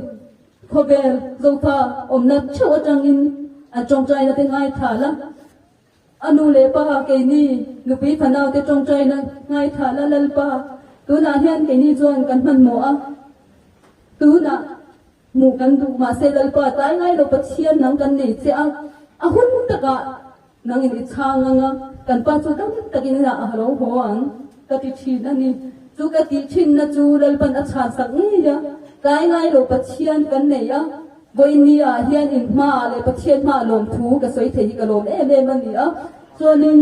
khawvel zofa awmna theuh atangin an tawngtaina te ngaithla la. A nu leh pa keini nupui fanau te tawngtaina ngaithla la, Lalpa. Tunah hian keini chuan kan hmanhmawh a, tunah Hmuh kan duh mahse Lalpa tlai ngai lo Pathian nang kan nei che a, a hun takah nangin i chhang ang a, kan pa chu dam takin inah a lo haw ang ka ti thin a ni. Chu ka tih thinna chu Lalpan a chhan sak ngei a, tlai ngai lo Pathian kan nei a, vawiin ni ah hian in hmaah leh Pathian hmaah lawmthu ka sawi thei hi ka lawm em em a ni a. Chuanin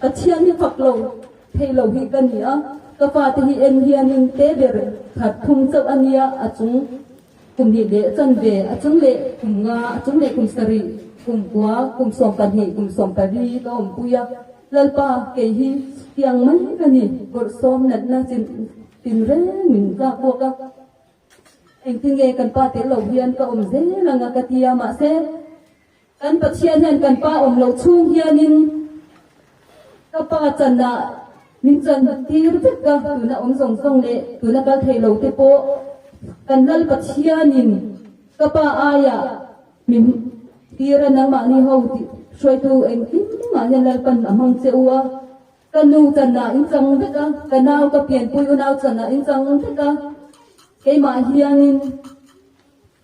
Pathian hi fak lo thei lo hi ka ni a, ka fate hi en hianin te ber khat thum chauh a nia, a chung kum hnih leh chanve, a chung leh kum nga, a chung leh kum sarih, kum kua, kum 12, kum 14 ka awmpui a. Lalpa, kei hi tiang mai ka ni, bawrhsawm natna chin reng min tlak bawk a. Engtin nge kan pa tel lo hian ka awm zel ang a ka ti a, mahse kan Pathian hian kan pa awm lo chhung hianin ka pa chanah min chan tir vek a, tuna awm zawng zawng leh tuna kal thei lo te pawh kan Lal Pathianin ka pa aiah min tir a, nangmahni ho hruaitu engtin mah hian Lalpan a hmang che u a. Ka nu chanah in chang vek a, ka nau ka pianpui unau chanah in chang vek a, keimah hianin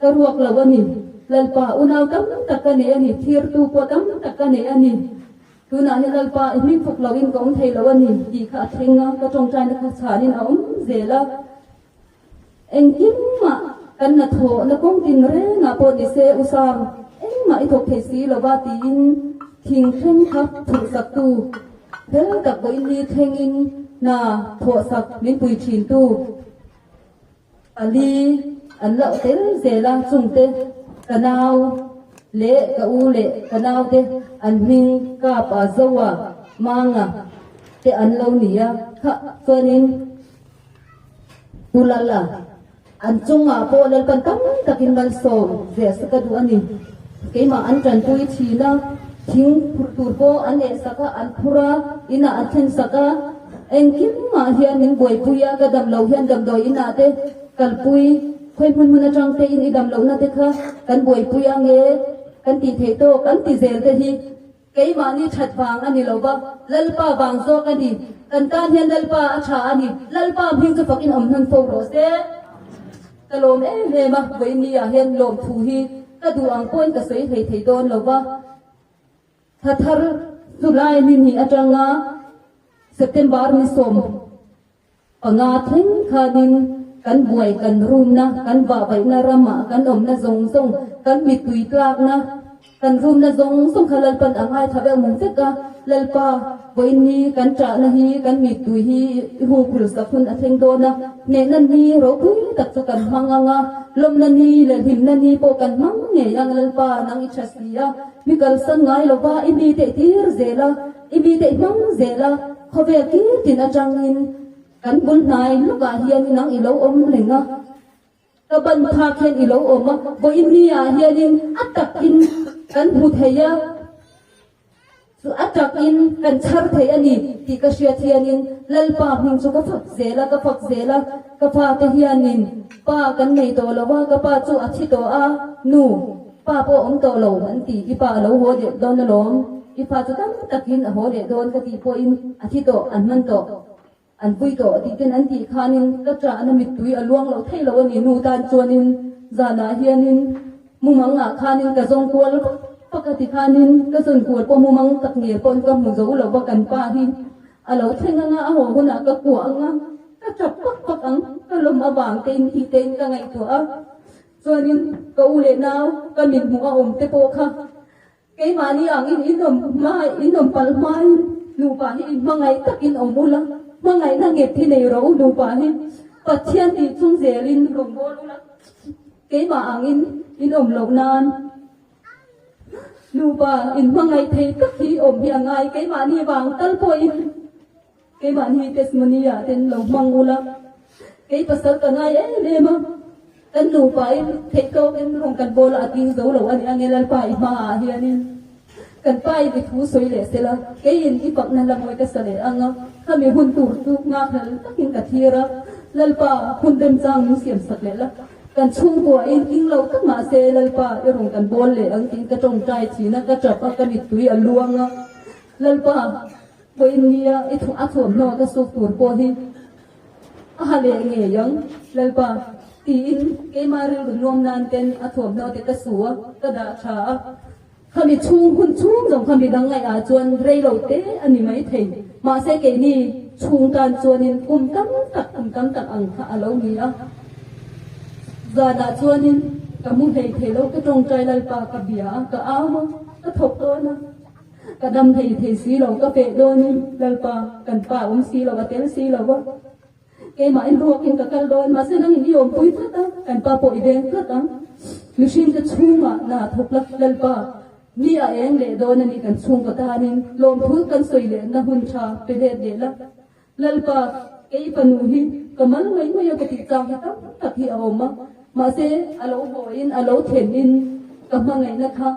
ka ruak lo a ni. Lalpa unau tam tak ka nei a ni, thirtu pawh tam tak ka nei a ni. Tunah hian Lalpa i hming fak loin ka awm thei lo a ni tih kha a thleng a, ka tawngtaina kha chhanin a awm zel a. Engkim mah kan na thawh na kawng tin rengah pawh ni se u Sam, engmah i thawk thei si lova tiin thing thleng kha phurhsaktu fel tak vawiin ni thlengin hna thawhsak min pui thintu pali an la tel zel a, chungte ka nau leh ka u leh ka naute an hming Kapa Zoa Manga te an lo ni a, kha chuanin. Pu Lala, an chungah pawh Lalpan tam takin malsawm ve a ka duh a ni. Keimah an tanpui thin a, thing phurh tur pawh an eh sak a, an phur a, inah an thlen sak a. Engkimah hian min buaipui a, ka dam loh hian damdawi inah te kalpui, khawi hmun hmun atang te in i dam lohna te kha kan buaipui ang e, kan tih theih tawk an ti zel te hi. Keimahni that vang a ni lo va, Lalpa vang zawk a ni. Kan tan hian Lalpa a tha a ni. Lalpa hming chu fakin awm hnan fo rawh se. Ka lawm em em a, vawiin ah hian lawmthu hi ka duh ang pawhin ka sawi hlei thei dawn lo va. Thla thar July ni hnih atanga September ni 15 thleng khanin kan buai kan rumna, kan vahvaihna ramah kan awmna zawng zawng, kan mittui tlakna, kan rumna zawng zawng kha Lalpan a ngaithla vek mung vek a, Lalpa vawiin ni kan ṭahna hi, kan mittui hi i hungkhul sak hun a thleng dawn a, hnehna ni ropui tak chu kan hmang ang a, lawmna ni leh hlimna ni pawh kan hmang ngei ang Lalpa nang i ṭha si a, mi kalsan ngai lova i mi teih tir zel a, i mi teih hmang zel a. Khawvel kil tin atangin kan bul hnai lawkah hian nang i lo awm reng a, ka ban phak hian i lo awm a, vawiin ni ah hianin a takin kan hmu thei a, chu a takin kan chhar thei a ni tih ka hriat hianin Lalpa hming chu ka fak zel a, ka fak zel a, ka fate hianin pa kan nei tawh lo a, ka pa chu a thi tawh a, nu pa pawh a awm tawh lo an ti, i pa a lo haw leh dawn alawm. I fa chu tam takin a haw leh dawn ka tih pawhin a thi tawh, an hman tawh, an vui tawh tih ten an tih khanin ka ṭahna mittui a luang loh thei lo a ni. Nu tan chuanin zanah hianin mumangah khanin ka zawng kual vak vak a ti khanin ka zawn kual pawh mumang tak ngel pawhin ka hmu zo lo va, kan pa hi a lo thleng anga a haw hunah ka kuah anga ka ṭap vak vak ang, ka lawm avang tein tih tein ka ngaihtuah a. Chuanin ka u leh nau ka min hmuh a awm te pawh kha Keimahni angin in awm hma, in awm palh hmain nupa hi in hmangaih takin awm ula, hmangaihna nghet hi nei rawh u nupa hi Pathian tih chung zelin rawngbâwl ula, keimah angin in awm loh nan nupa in hmangaih thei tak hi awm hi a ngai, keimahni vang tal pawhin keimahni testimony ah ten lo hmang ula, kei pasal ka ngai em em a. Kan nupain theih tawkin rawng kan bawl a, a tling zo lo a ni ange Lalpa i hmaah hianin kan pa in i thu sawi leh sela, keiin i fakna hla mawi ka sa leh ang a, khami hun tur chu nghakhlel takin ka thlir a, Lalpa hun remchang min siam sak leh la, kan chhungkuain tling lo tak mah se Lalpa i rawng kan bawl leh ang tiin ka tawngtai thin a, ka tap a, ka mittui a luang a, Lalpa vawiin nia i a thuamhnaw ka suk tur pawh hi. A ha leh ngei ang, Lalpa, tiin keimah rilru nuam nan ten a thuamhnaw te ka su a, ka dah tha a. Khami chhung hun chhung zawng kha midang ngaihah chuan rei lo te a ni mai thei. Mahse keini chhung tan chuanin kum tam tak kum tam tak ang kha a lo ni a. Zanah chuanin ka mu hlei thei lo, ka tawngtai Lalpa ka bia a, ka au a, ka thawk dawn a. Ka dam thei thei si lo, ka feh dawnin Lalpa kan pa awm si lo, a tel si lo va. Keimah in ruakin ka kal dawn, mahse nangin i awmpui tlat a, kan pa pawh i veng tlat ang. Mihringte chhungah na thawk la, Lalpa, ni a eng leh dawn a ni kan chhungkaw tanin lawmthul kan sawi lehna hun tha pe let leh la. Lalpa, kei fanu hi ka mal mai mai a ka tih chang hi tam tak hi a awm a, mahse a lo hawiin a lo thlenin ka hmangaihna kha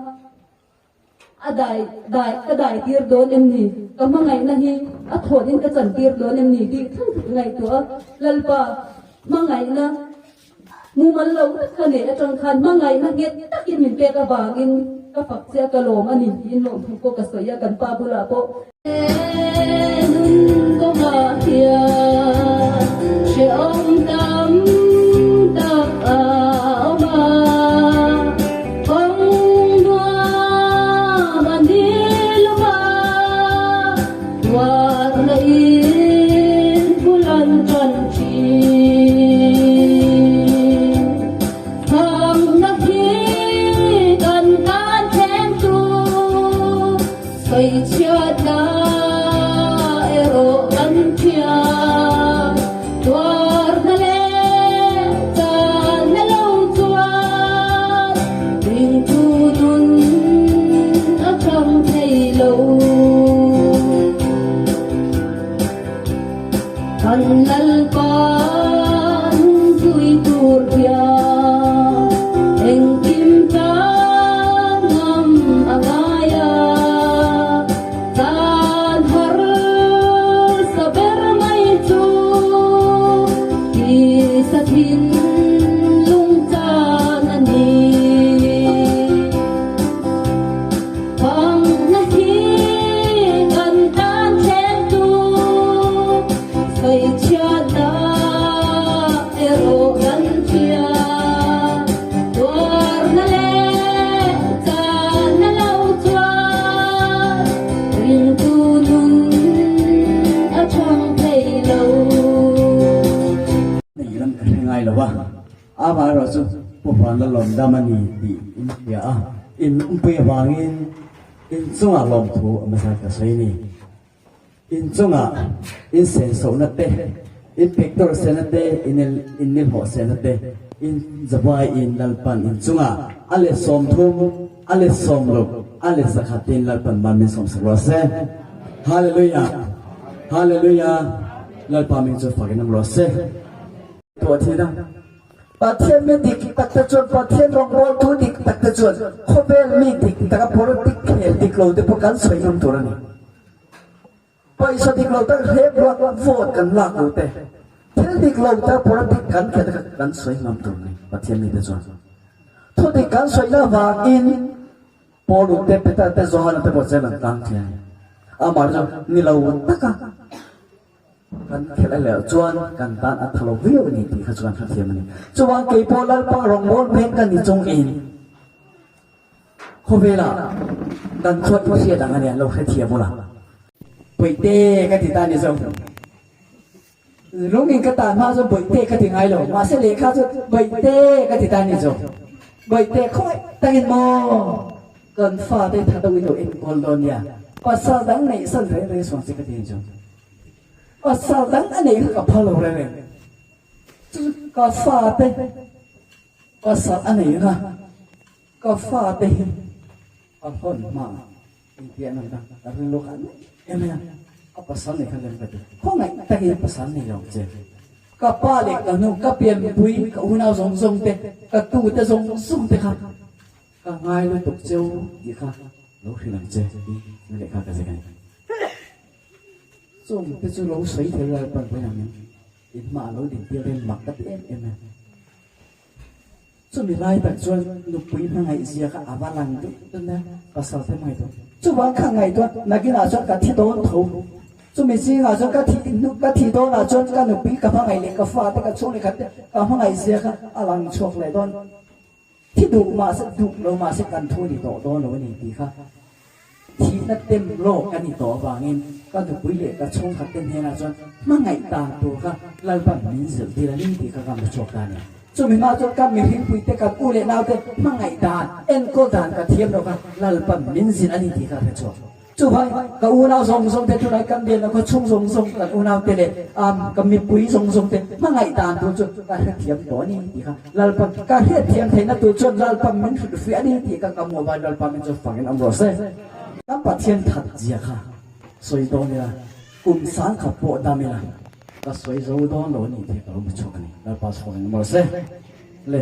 A dai dai ka dai tir dawn em ni? Ka hmangaihna hi a thawnin ka chan tir dawn em ni tih thleng ka ngaihtuah a. Lalpa, hmangaihna mumal lo tak ka neih atang khan hmangaihna nghet takin min pek avangin ka fak che a, ka lawm a ni tiin lawmthu pawh ka sawi a, kan pa bulah pawh. Nun kawngah hian hrehawm tam tak a awm a, kawng nuam a ni lo va, tuarna in bul an tan thin. Thamna hi kan tan thleng tu. Sawichhiatna erawh kan thiam, tuarna leh channa lo chuan ringtu nun a chang thei lo. Kan Lalpa'n zui tur hian engkim tan ngam a ngai a, tan har sa ber mai chu tisa thinlung tan a ni. Pangna hi kan tan thleng tu sawichhiatna erawh kan hria. Tuarna leh channa lo chuan ringtu nun a chhang thei lo. Nei ram ka hre ngai lo a. Amaherawhchu Pu Vanlalawm dam a ni tih in hria a, in umpui avangin in chungah lawmthu a hmasa ka sawi a ni. In chungah in sensohna te, in pictor sena te, in in nilhawh sena te, in zavai in Lalpan in chungah a let 30, a let 60, a let 100 tein Lalpan van min sawmsak rawh se. Hallelujah! Hallelujah! Lalpa min chu fakin awm rawh se. Tuah thin a. Pathian mi dik tak te chuan, Pathian rawngbawltu dik tak te chuan khawvel mi dik taka politic khel dik lo te pawh kan sawi ngam tur a ni. Pawisa dik lo tak hlep ruak vote kan lak lo te, thil dik lo tak politic kan khel te kha kan sawi ngam tur a ni Pathian mi te chuan. Thu dik kan sawina vangin Paul te, Peter te, Johana te pawh jail an tang thei a ni. Amah chu ni lo taka. Kan khelh a leh chuan kan tan a tha lo viau a ni tih kha chu kan hrethiam a ni. Chuvang kei pawh Lalpa rawngbâwl mek ka ni chung in khawvela kan khuat i hriat ang a nia lo hrethiam ula. Bawihte ka ti ta ni zo. Lung in ka tan hma chuan bawihte ka ti ngai lo. Mahse lehkha chu bawihte ka ti ta ni zo. Bawihte khawngaih takin maw kan fate tha deuhin lo enkawl dawn nia. Pasal dang neih san reng reng suang che ka ti ni zo. Pasal dang a neih kha ka phal lo reng reng. Chu ka fate pasal a nei nga, ka fate hi ka hawn hma engtia an awm ta, ka ring lawk an em em a, a pasal nei kha lem ka ti. Khawngaih takin pasal nei lo che. Ka pa leh ka nu, ka pianpui, ka unau zawng zawng te, ka tu te zawng zawng te kha Ka ngai lutuk cheu tih kha lo hrilh ang che tih na lehkha ka zek a ni. Chung te chu lo sawi thei ral pan vawi ang em? In hmaah lo din tir reng mak ka ti em em a. Chumi lai tak chuan nupui hmangaihzia kha a va lang deuh deuh a, pasal te hmangaih tawh. Chuvang kha ngaihtuah nakinah chuan ka thi dawn tho. Chumi zingah chuan ka thih ka thih dawnah chuan ka nupui ka hmangaih leh ka fate ka chhung leh khat te ka hmangaihzia kha a lang chhuak leh dawn. Thi duh mahse duh lo mahse kan thu ni tawh dawn lo a ni tih kha thihna tem lawk a ni tawh avangin ka nupui leh ka chhungkhat te hnenah chuan hmangaih dan tur kha Lalpan min zilh tir a ni tih kha ka hmu chhuak ta a ni. Chumi hma chuan ka mihringpui te kan u leh nau te hmangaih dan, enkawl dan ka thiam lo kha Lalpan min zilh a ni tih kha ka hre chhuak. Chuvai ka unau zawng zawng te tunai kan bialna khaw chhung zawng zawng kan unau te leh ka mipui zawng zawng te hmangaih dan tur chu ka hrethiam tawh a ni tih kha Lalpa ka hriatthiam theihna tur chuan Lalpa min hrilhfiah a ni tih kha ka hmuh avangin Lalpa min chu fangin awm rawh se. Kan Pathian that zia kha sawi dawn ila, kum sang khat pawh dam ila ka sawi zo dawn lo a ni tih ka lo hmu chhuak a ni. Lalpa chu fangin awm rawh se. Le.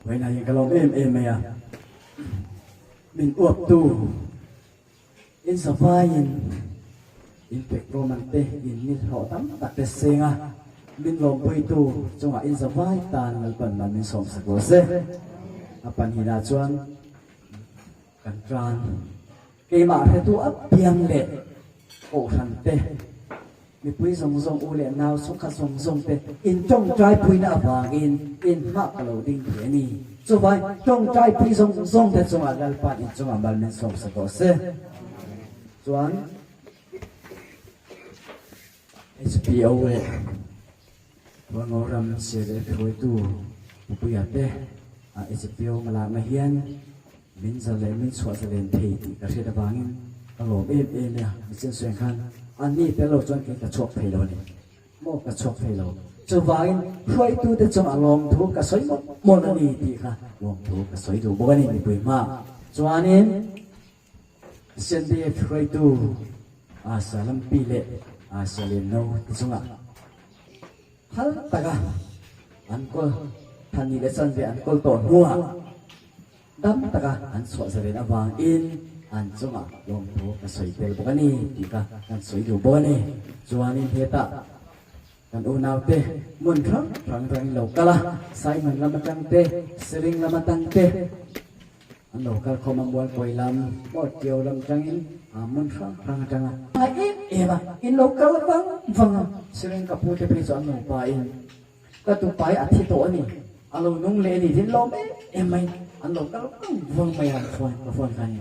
Vawiinah hian ka lawm em em mai a, min uaptu in zavaiin in pekrawman te in ni hlawh tam tak te seng a, min lawmpuitu chungah in zavai tan Lalpan mal min sawmsak rawh se. A panhinah chuan kan tan Keimah hretu apiang leh kohhran te, mipui zawng zawng, u leh nau chhungkhat zawng zawng te in tawngtaipuina avangin in hmah ka lo ding thei a ni. Chuvai tawngtaipui zawng zawng te chungah Lalpa'n in chungah mal min sawmsa tawh se. Chuan HPO leh Huangoram CLF hruaitu Pupuia te a HPO hmalakna hian min zal leh min chhuah zalen thei tih ka hriat avangin ka lawm em em e a, Michin sawi ang khan anni tel lo chuan kei ka chhuak thei lo a ni maw, ka chhuak thei lo. Chuvangin hruaitute chungah lawmthu ka sawi mawlh mawlh a ni tih kha lawmthu ka sawi duh bawk a ni mipui hma chuanin. CNDF hruaitu Asa Lampi leh Asa Lianno te chungah hal taka an kawl Thani leh Chanve an kawl tawh hnuah dam taka an chhuah zalen avangin an chungah lawmthu ka sawi tel bawk a ni tih kha kan sawi duh bawk a ni. Chuanin hetah kan unaute hmun hrang hrang atangin lo kal a, Simon lam atang te, Siring lam atang te, An lo kal khawm a Mualkawi lam pawh Tiau lam tangin hmun hrang hrang atang a. Ngai em em a, in lo kal vang vang a, Siring ka pu te phei chu an nupa in ka tupa hi a thi tawh a ni, a lo nung leh a ni tin lawm em em mai, an lo kal vang vang mai a phone ka phone khan in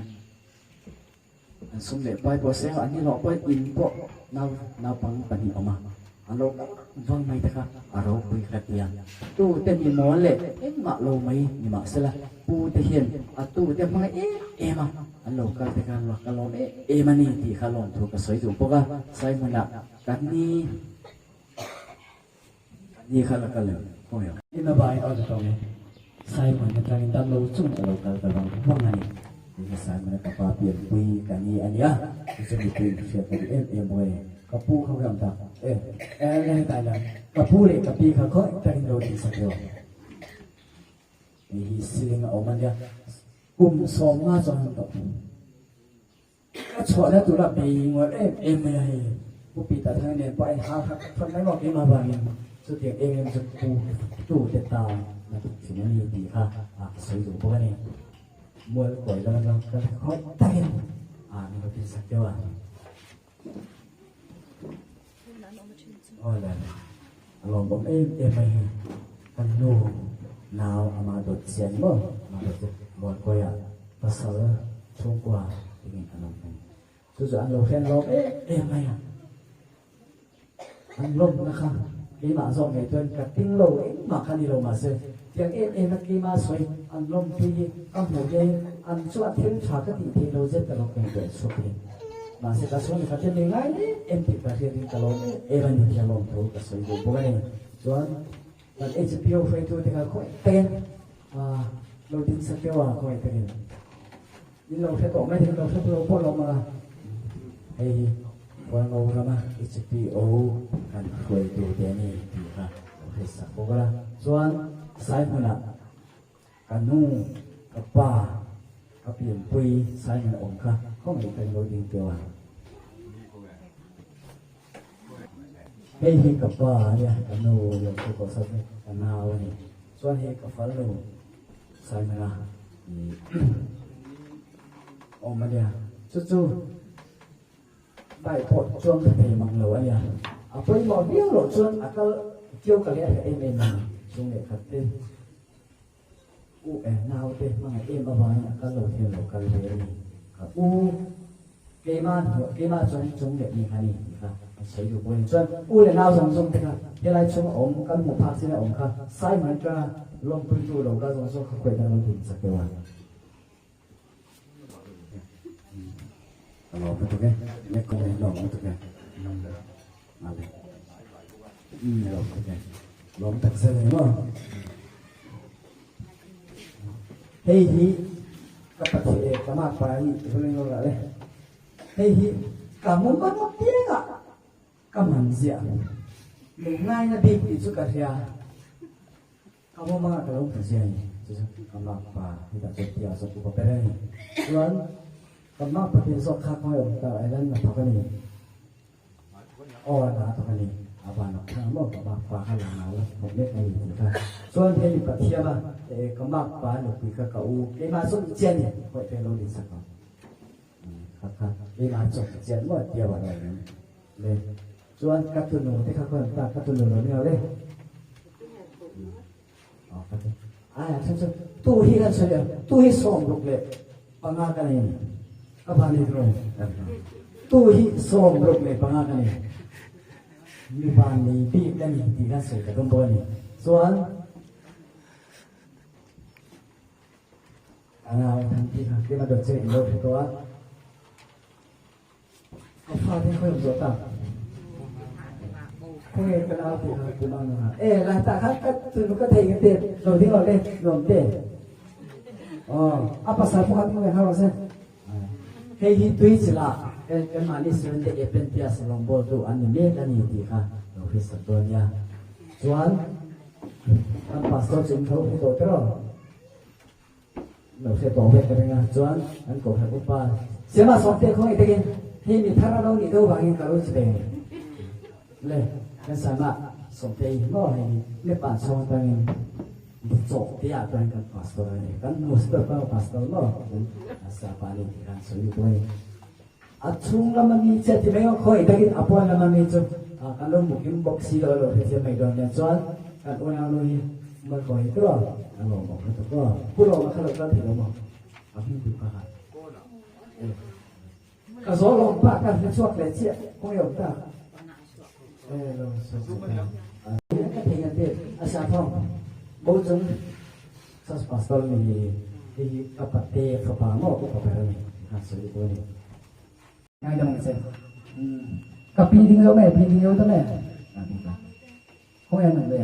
an sum leh pai pawh seng a, an ni hlawh pawh in pawh nau naupang pahnih awm a. A lo kal vang mai te kha a ropui ka ti a, tu te mi mawl leh engmah lo mai ni mah sela pu te hian a tu te hmang em em a, an lo kal te kha ka lawm em em a ni tih kha lawmthu ka sawi duh bawk a, Simon-ah ka ni ka ni kha la kal em khawi ang. Ina vangin aw ta tawng e, Simon atangin dam lo chung a lo kal ta vang vang a ni, tiin Simon-a ka pa pianpui ka ni a nia, chu chu mipui in hriat ka duh em em bawk a ni. Ka pu kha ram tak e e le hetah hian ka pu leh ka pi kha khawi takin lo tih sak emaw hei hi ceiling a awm ania kum sawmnga chuan an tawh ka chhuahna tura bei ngawih em em mai a hei pu pi ta thang nen pawh a inhal hrak hrak mai bawk em avangin chutiang em em chu pu tu te tan na thawk thin a ni tih kha a sawi duh bawk a ni. Mual kawi lama chuan ka khawi takin a min lo tin sak deuh a. Awle, a lawmawm em em mai hi. Kan nu nau ama dawt chian maw? Ama dawt chu Mualkawiah pasal chhungkua tingin an awm thung. Chu chu an lo hriat lawm em em mai a. An lawmna kha keimah zawk ngei chuan ka ting lo engmah kha ni lo mahse tiang em em a keimah sawi an lawmpui hi ka hmuh hian an chu a thil tha ka tih theih lo zet ka lo ngaihtuah chhuak thei. Mahse ka chhung kha te mi ngai em em tih ka hriat in ka lawm em em a ni tih a lawm thu ka sawi duh bawk a ni. Chuan kan HPO hruaitu te kha khawi takin lo din sak deuh a khawi takin min lo hre tawh mai thei lo hre lo pawh lo mah a hei hi Hualngo rama HPO kan hruaitu te a ni tih kha lo hre sak bawk a. Chuan Saihmunah Ka nu, ka pa, ka pianpui Simon a awm kha khawngaih ka lo ding teuh a. Hei hi ka pa a nia, ka nu lo thu tawh sat hi ka nau a ni. Chuan hei ka fal nu Simon a awm a nia. Chu chu bike pawh chuang tha thei mang lo a nia. A pawimawh viau loh chuan a kal kio ka leh em em a ni. Chung leh khat te. U eh naute hmangaih em avangin a kal lo hian lo kal ve a ni. Ka u keimah hnuah keimah chuan chung leh mi kha ni tih kha an sawi duh bawk a ni. Chuan u leh nau zawng zawng te kha helai chhunga awm kan hmuh phak chin a awm kha Simon atanga lawmpuitu lo kal zawng zawng kha khawi dang lo din chak deuh a. Ka lawm lutuk e, enge kawng hi lawm lutuk e. Ale. Lawm lutuk e. Lawm tak zet ani maw. Hei hi ka pathian e ka makpa ani ti hul eng lo lah le. Hei hi ka mumang apiangah ka man ziah. Lungngaina bik tih chu ka hria. Ka mumanga ka lo hmu ziah a ni. Chu chu ka makpa hetah chuan tia zawk upa ber a ni. Chuan ka makpa te zawk kha khawngaih awm ta elan na thawk a ni. Aw na thawk a ni. A van a phang maw ka makpa kha la nau la thawk mek a ni tih kha. Chuan he mipa thiam a ka makpa nupui kha ka u keimah zawk i chian ni khawngaih peng lo ni sak ang. Kha kha keimah zawk i chian maw tia van awm le. Chuan ka tunu te kha khawn ta ka tunu lo ni lo le. Ai chu chu tu hi kan sawi a tu hi 65 ka nei ni ka pa ni ro tu hi 65 ka nei mi pa nei bi ka ni ti kan sawi ka tum bawk a ni chuan ana than ti kha kema dawt che in lo hre tawh a Ka fate khawi awm zawh tak? Khawnge ka nau tih kha kum ang a. E la ta kha ka tunu ka thei ka te lo ding lo le nuam te. Oh, a pasal pawh kha nge hau se. Hei hi tui chila kan kan mahni suan te epen tia salong bol tu an ni mek ani tih kha lo hre sak dawn nia. Chuan kan pastor chu in tho hre tawh tiraw? Lo hre tawh vek ka ring a, chuan an kohhran upa Siama Sawmte khawngaih takin hei mi thar a lo nih deuh vangin ka lo chi ve le kan Siama Sawmte hi maw hei hi mipa chhawng atangin mi chawh te ah chuan kan pastor a ni kan pastor pa pastor maw kan sapa ni tih khan sawi pawh a ni a chhung lama mi che ti mai khawngaih takin a pawn lama mi chu kan lo hmu bawk si lo a lo hrethiam mai dawn nia chuan kan unau nu hi Malkaw hi tawh a lawm awm lutuk aw. Pu Lawma kha lo kal thei lo maw? A hming duh ka han. Ka zaw lawm pa ka hre chhuak leh chiah kawng awm ta. Eh lo so so ta. Ka thei ngan te a sa thong. Bo chung sas pastor ni hi hei hi ka pate fapa maw upa ber a ni khan sawi pawh a ni. Ngai dang che. Ka pi ding zo me pi ding zo ta me. Khawi an awm ve?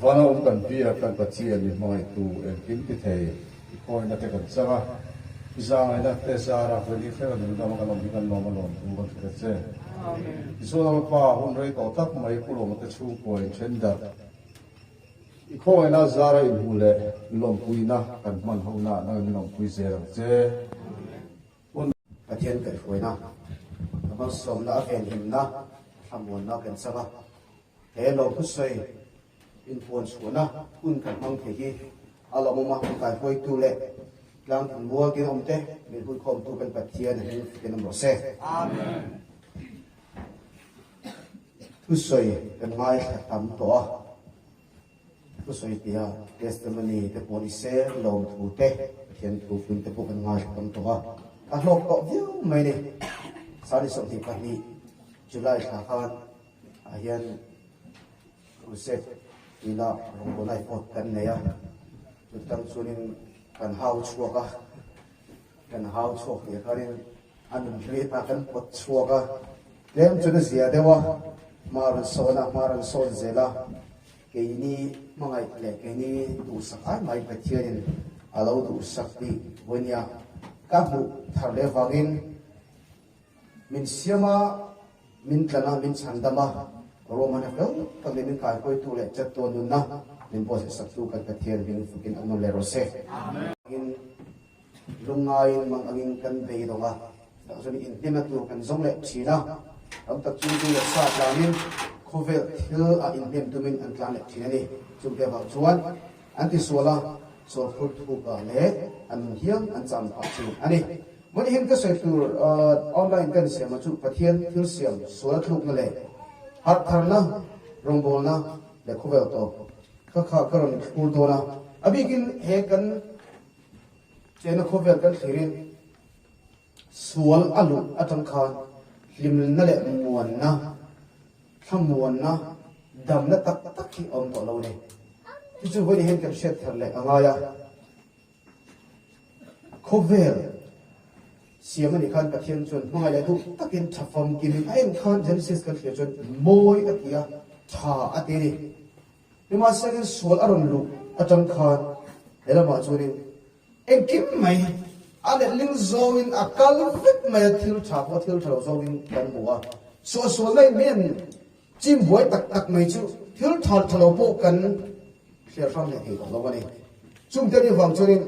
Vana awm kan biak kan Pathian i hmangaihtu engkim ti thei i khawina te kan chang a, i zangaihna te zara veli hreng a nung dama kan awm hi kan lawm a lawm thu kan hre che. Tichuan Lalpa hun rei tawh tak mai Pu Lawma te chhungkua in then darh. I khawngaihna zara inhmuh leh lawmpuina kan hman ho na nang in lawmpui zel ang che. Hun Pathian kaihhruaina, a malsawmna, a venhimna, a thlamuanna kan chang a. He lawmthusawi inpuanchhuahna hun kan hmang thei hi a lawmawm a, min kaihruaitu leh tlangthun mual tin awmte min huikhawmtu kan Pathian a hming fikin awm rawh se. Amen. Thusawi kan ngaithla tam tawh a, thusawi tia testimony te pawh ni se, lawmthu te, Pathian thu pun te pawh kan ngaithla tam tawh a, a hlawk tawh viau mai ni. Sani 22 July thla khan. Ah hian crusade ila rawngbawlna effort kan nei a, chutang chuanin kan hau chhuak a, kan hau chhuak tih khanin a nun hlui ta kan pawt chhuak a, tlem chuan a zia deuh a, hma a rawn sawn a, hma a rawn sawn zel a, keini hmangaih leh keini duhsak ai mai Pathianin a lo duhsak tih vawinia ka hmuh thar leh avangin Min siam a, min tlan a, min chhan dam a, Roman a fel tak leh min kaihruaitu leh chattuah nunna min buatsaihsaktu kan Pathian hming fukin an awm leh rawh se. Angin lungngaiin mang angin kan beidawng a, tah chuan inhnemna tur kan zawng leh thin a, tam tak chu zu leh sa tlanin khawvel thil ah inhnem tumin an tlan leh thin a ni. Chungte avang chuan an tisual a, sualphur thukah leh an nun hial an cham phah thin a ni. Vawiin hian ka sawi tur online kan siam ah chu Pathian thil siam sual a thlukna leh harh tharna, rawngbawlna leh khawvel tawp kha kha ka rawn thlur dawn a. A bikin he kan chenna khawvel kan thlirin sual a luh atang khan hlimna leh muanna, thlamuanna, damna tak tak hi a awm tawh lo a ni. Chu chu vawiin hian kan hriat thar leh a ngai a. Khawvel siam a nih khan Pathian chuan hmangaih leh duh takin tha famkimin a en khan Genesis kan hria chuan mawi a ti a, tha a ti a ni. Nimahselain sual a rawn luh atang khan he lamah chuanin engkim mai a letling zawngin a kal vek mai a, thil tha pawh thil tha lo zawngin kan hmu a. Suahsualna in min chim buai tak tak mai chu thil tha tha lo pawh kan hriat hrang leh thei tawh lo a ni. Chungte nih vang chuanin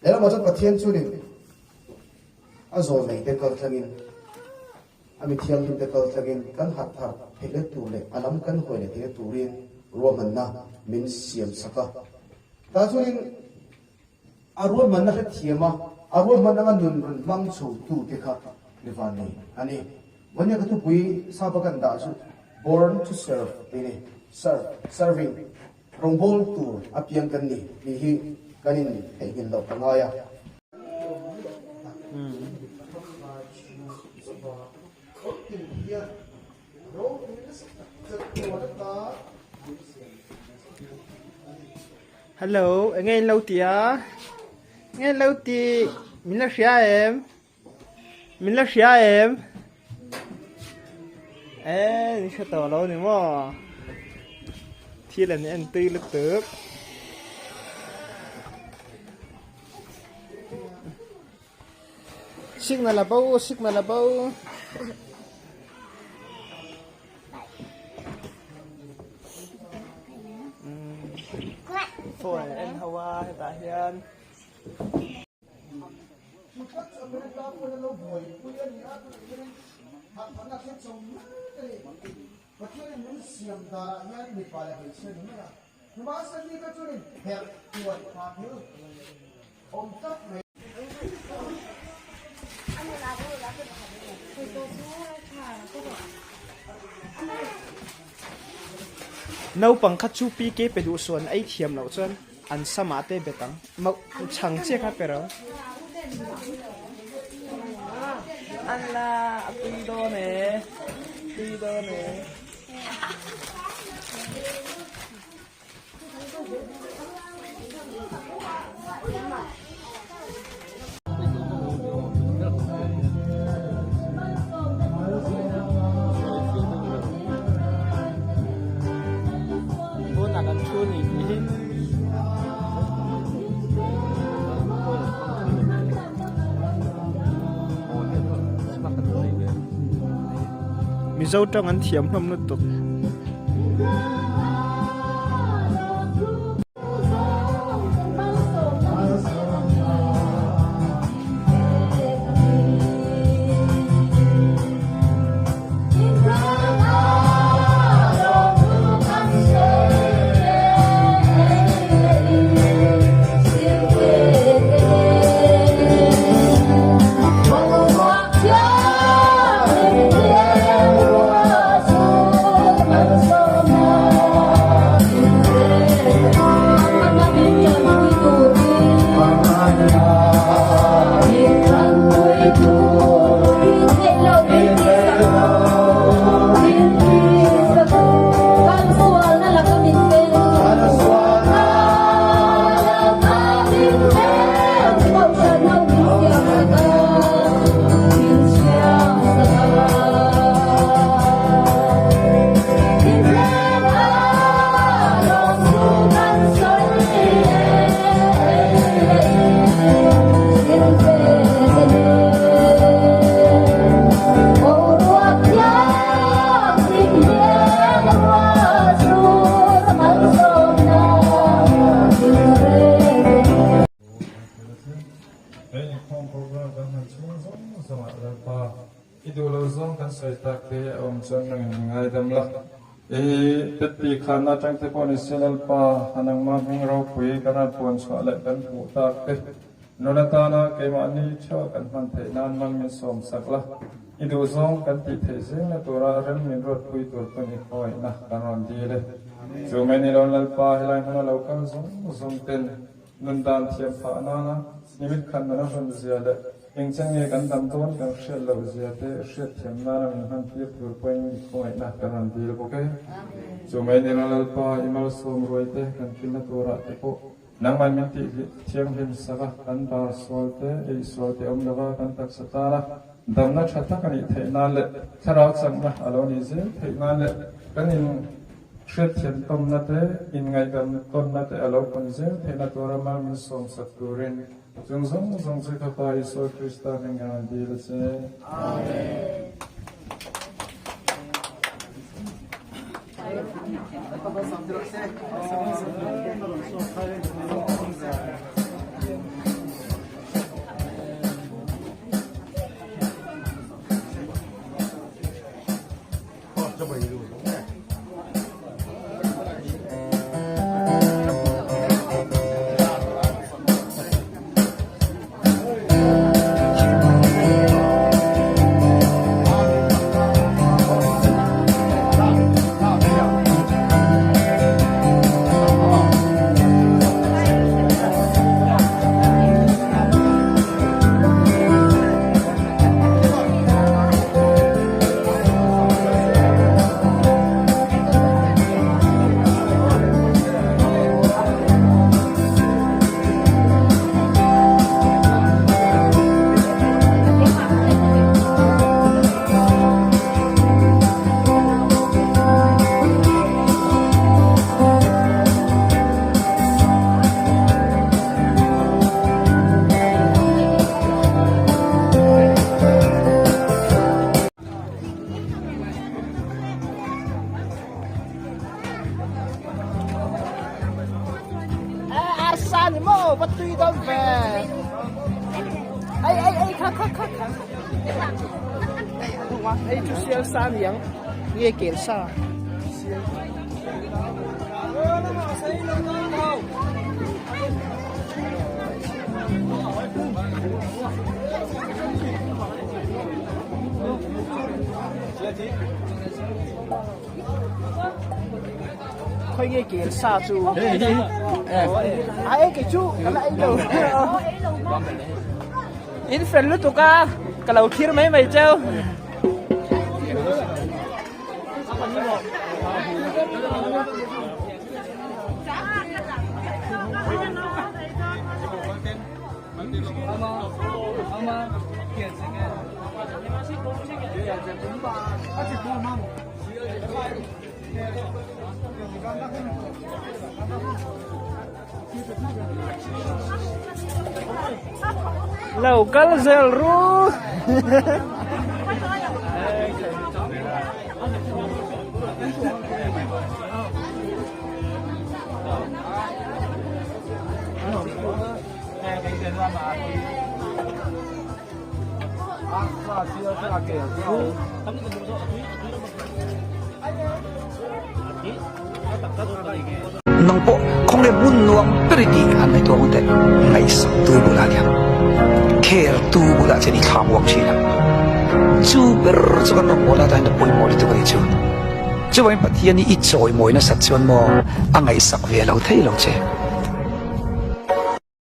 he lamah chuan Pathian chuanin a zawl neite kal thlangin a mi thianghlimte kal thlangin kan harh thar theihna tur leh a lam kan hawi leh theihna turin ruahmanna min siam sak a. Tah chuanin a ruahmanna hrethiam a, a ruahman anga nun rawn hmang chho tute kha mi van nei a ni. Vawnia ka thupui sapa kan dah chu Born to Serve tih a ni. Serve, serving. Rawngbâwl tur a piang kan ni tih hi kan in theihnghilh loh ka ngai a. Hello, enge in lo ti a? Enge in lo ti? Min la hria em? Min la hria em? E, ni hre tawh lo ni maw? Thil an en tui lutuk. Signal a bo, signal a bo. Phone en ho a hetah hian. Naupang kha chu PK pe duh suan ei thiam loh chuan an samah te bet ang. Chhang chiah kha pe ro. Ala a tui dawn e tui dawn e. Pawnah kan thu a ni tih hi. Mizo tawng an thiam hlawm lutuk. zawngah Lalpa, i duh lo zawng kan sawi tak te a awm chuan nangin i ngaidam la. I Petpi khanna atang te pawh ni se Lalpa, a nangmah hming ropui kan han puan chhuah leh kan hmuh tak te nun atana keimahni theuh kan hman theih nan mal min sawm sak la. I duh zawng kan tih theih zelna tura rem min ruatpui tur pawn i khawngaihna kan rawn dil e. Chu mai ni lo Lalpa helai hmuna lo kal zawng zawng ten nun dan thiam phah nana nimit khat nuna hun zia leh engchen nge kan dam dawn kan hriat loh zia te hriat thiam nana min hman tir tur pawhin i khawngaihna kan rawn dil bawk e. Chu mai ni lo Lalpa i malsawm ruai te kan kilna turah te pawh Nangmah min tih thianghlim sak a, kan bar sual te, ei sual te awm lova kan taksa tana damna tha tak a nih theih nan leh thlarau chakna a lo nih zel theih nan leh kan in hriatthiam tawmna te, inngaihdam tawnna te a lo pun zel theihna tura mal min sawm sak turin chung zawng zawng chu ka Pa Isua Krista hming hian an dil a che. Amen. Arsa ni maw va tui dawn ve. Ei ei ei kha kha kha kha. Ei chu sial sa niang nge kel sa. Khoi nge kel sa chu. Ai kei chu ka la ei lo. In fel lutuk a ka lo thlir mai mai cheu. Lo kal zel ru. Nang pawh khawnge hmun nuam ber i tih han ngaihtuah ang teh. Ngaihsak tu bulah hian care tu bulah chuan i thlam uak thin a. Chu ber chu kan rawn bual atan a pawimawh lutuk a ni chu. Chuvangin Pathian hi i chawimawi nasat chuan maw a ngaihsak ve lo thei lo che.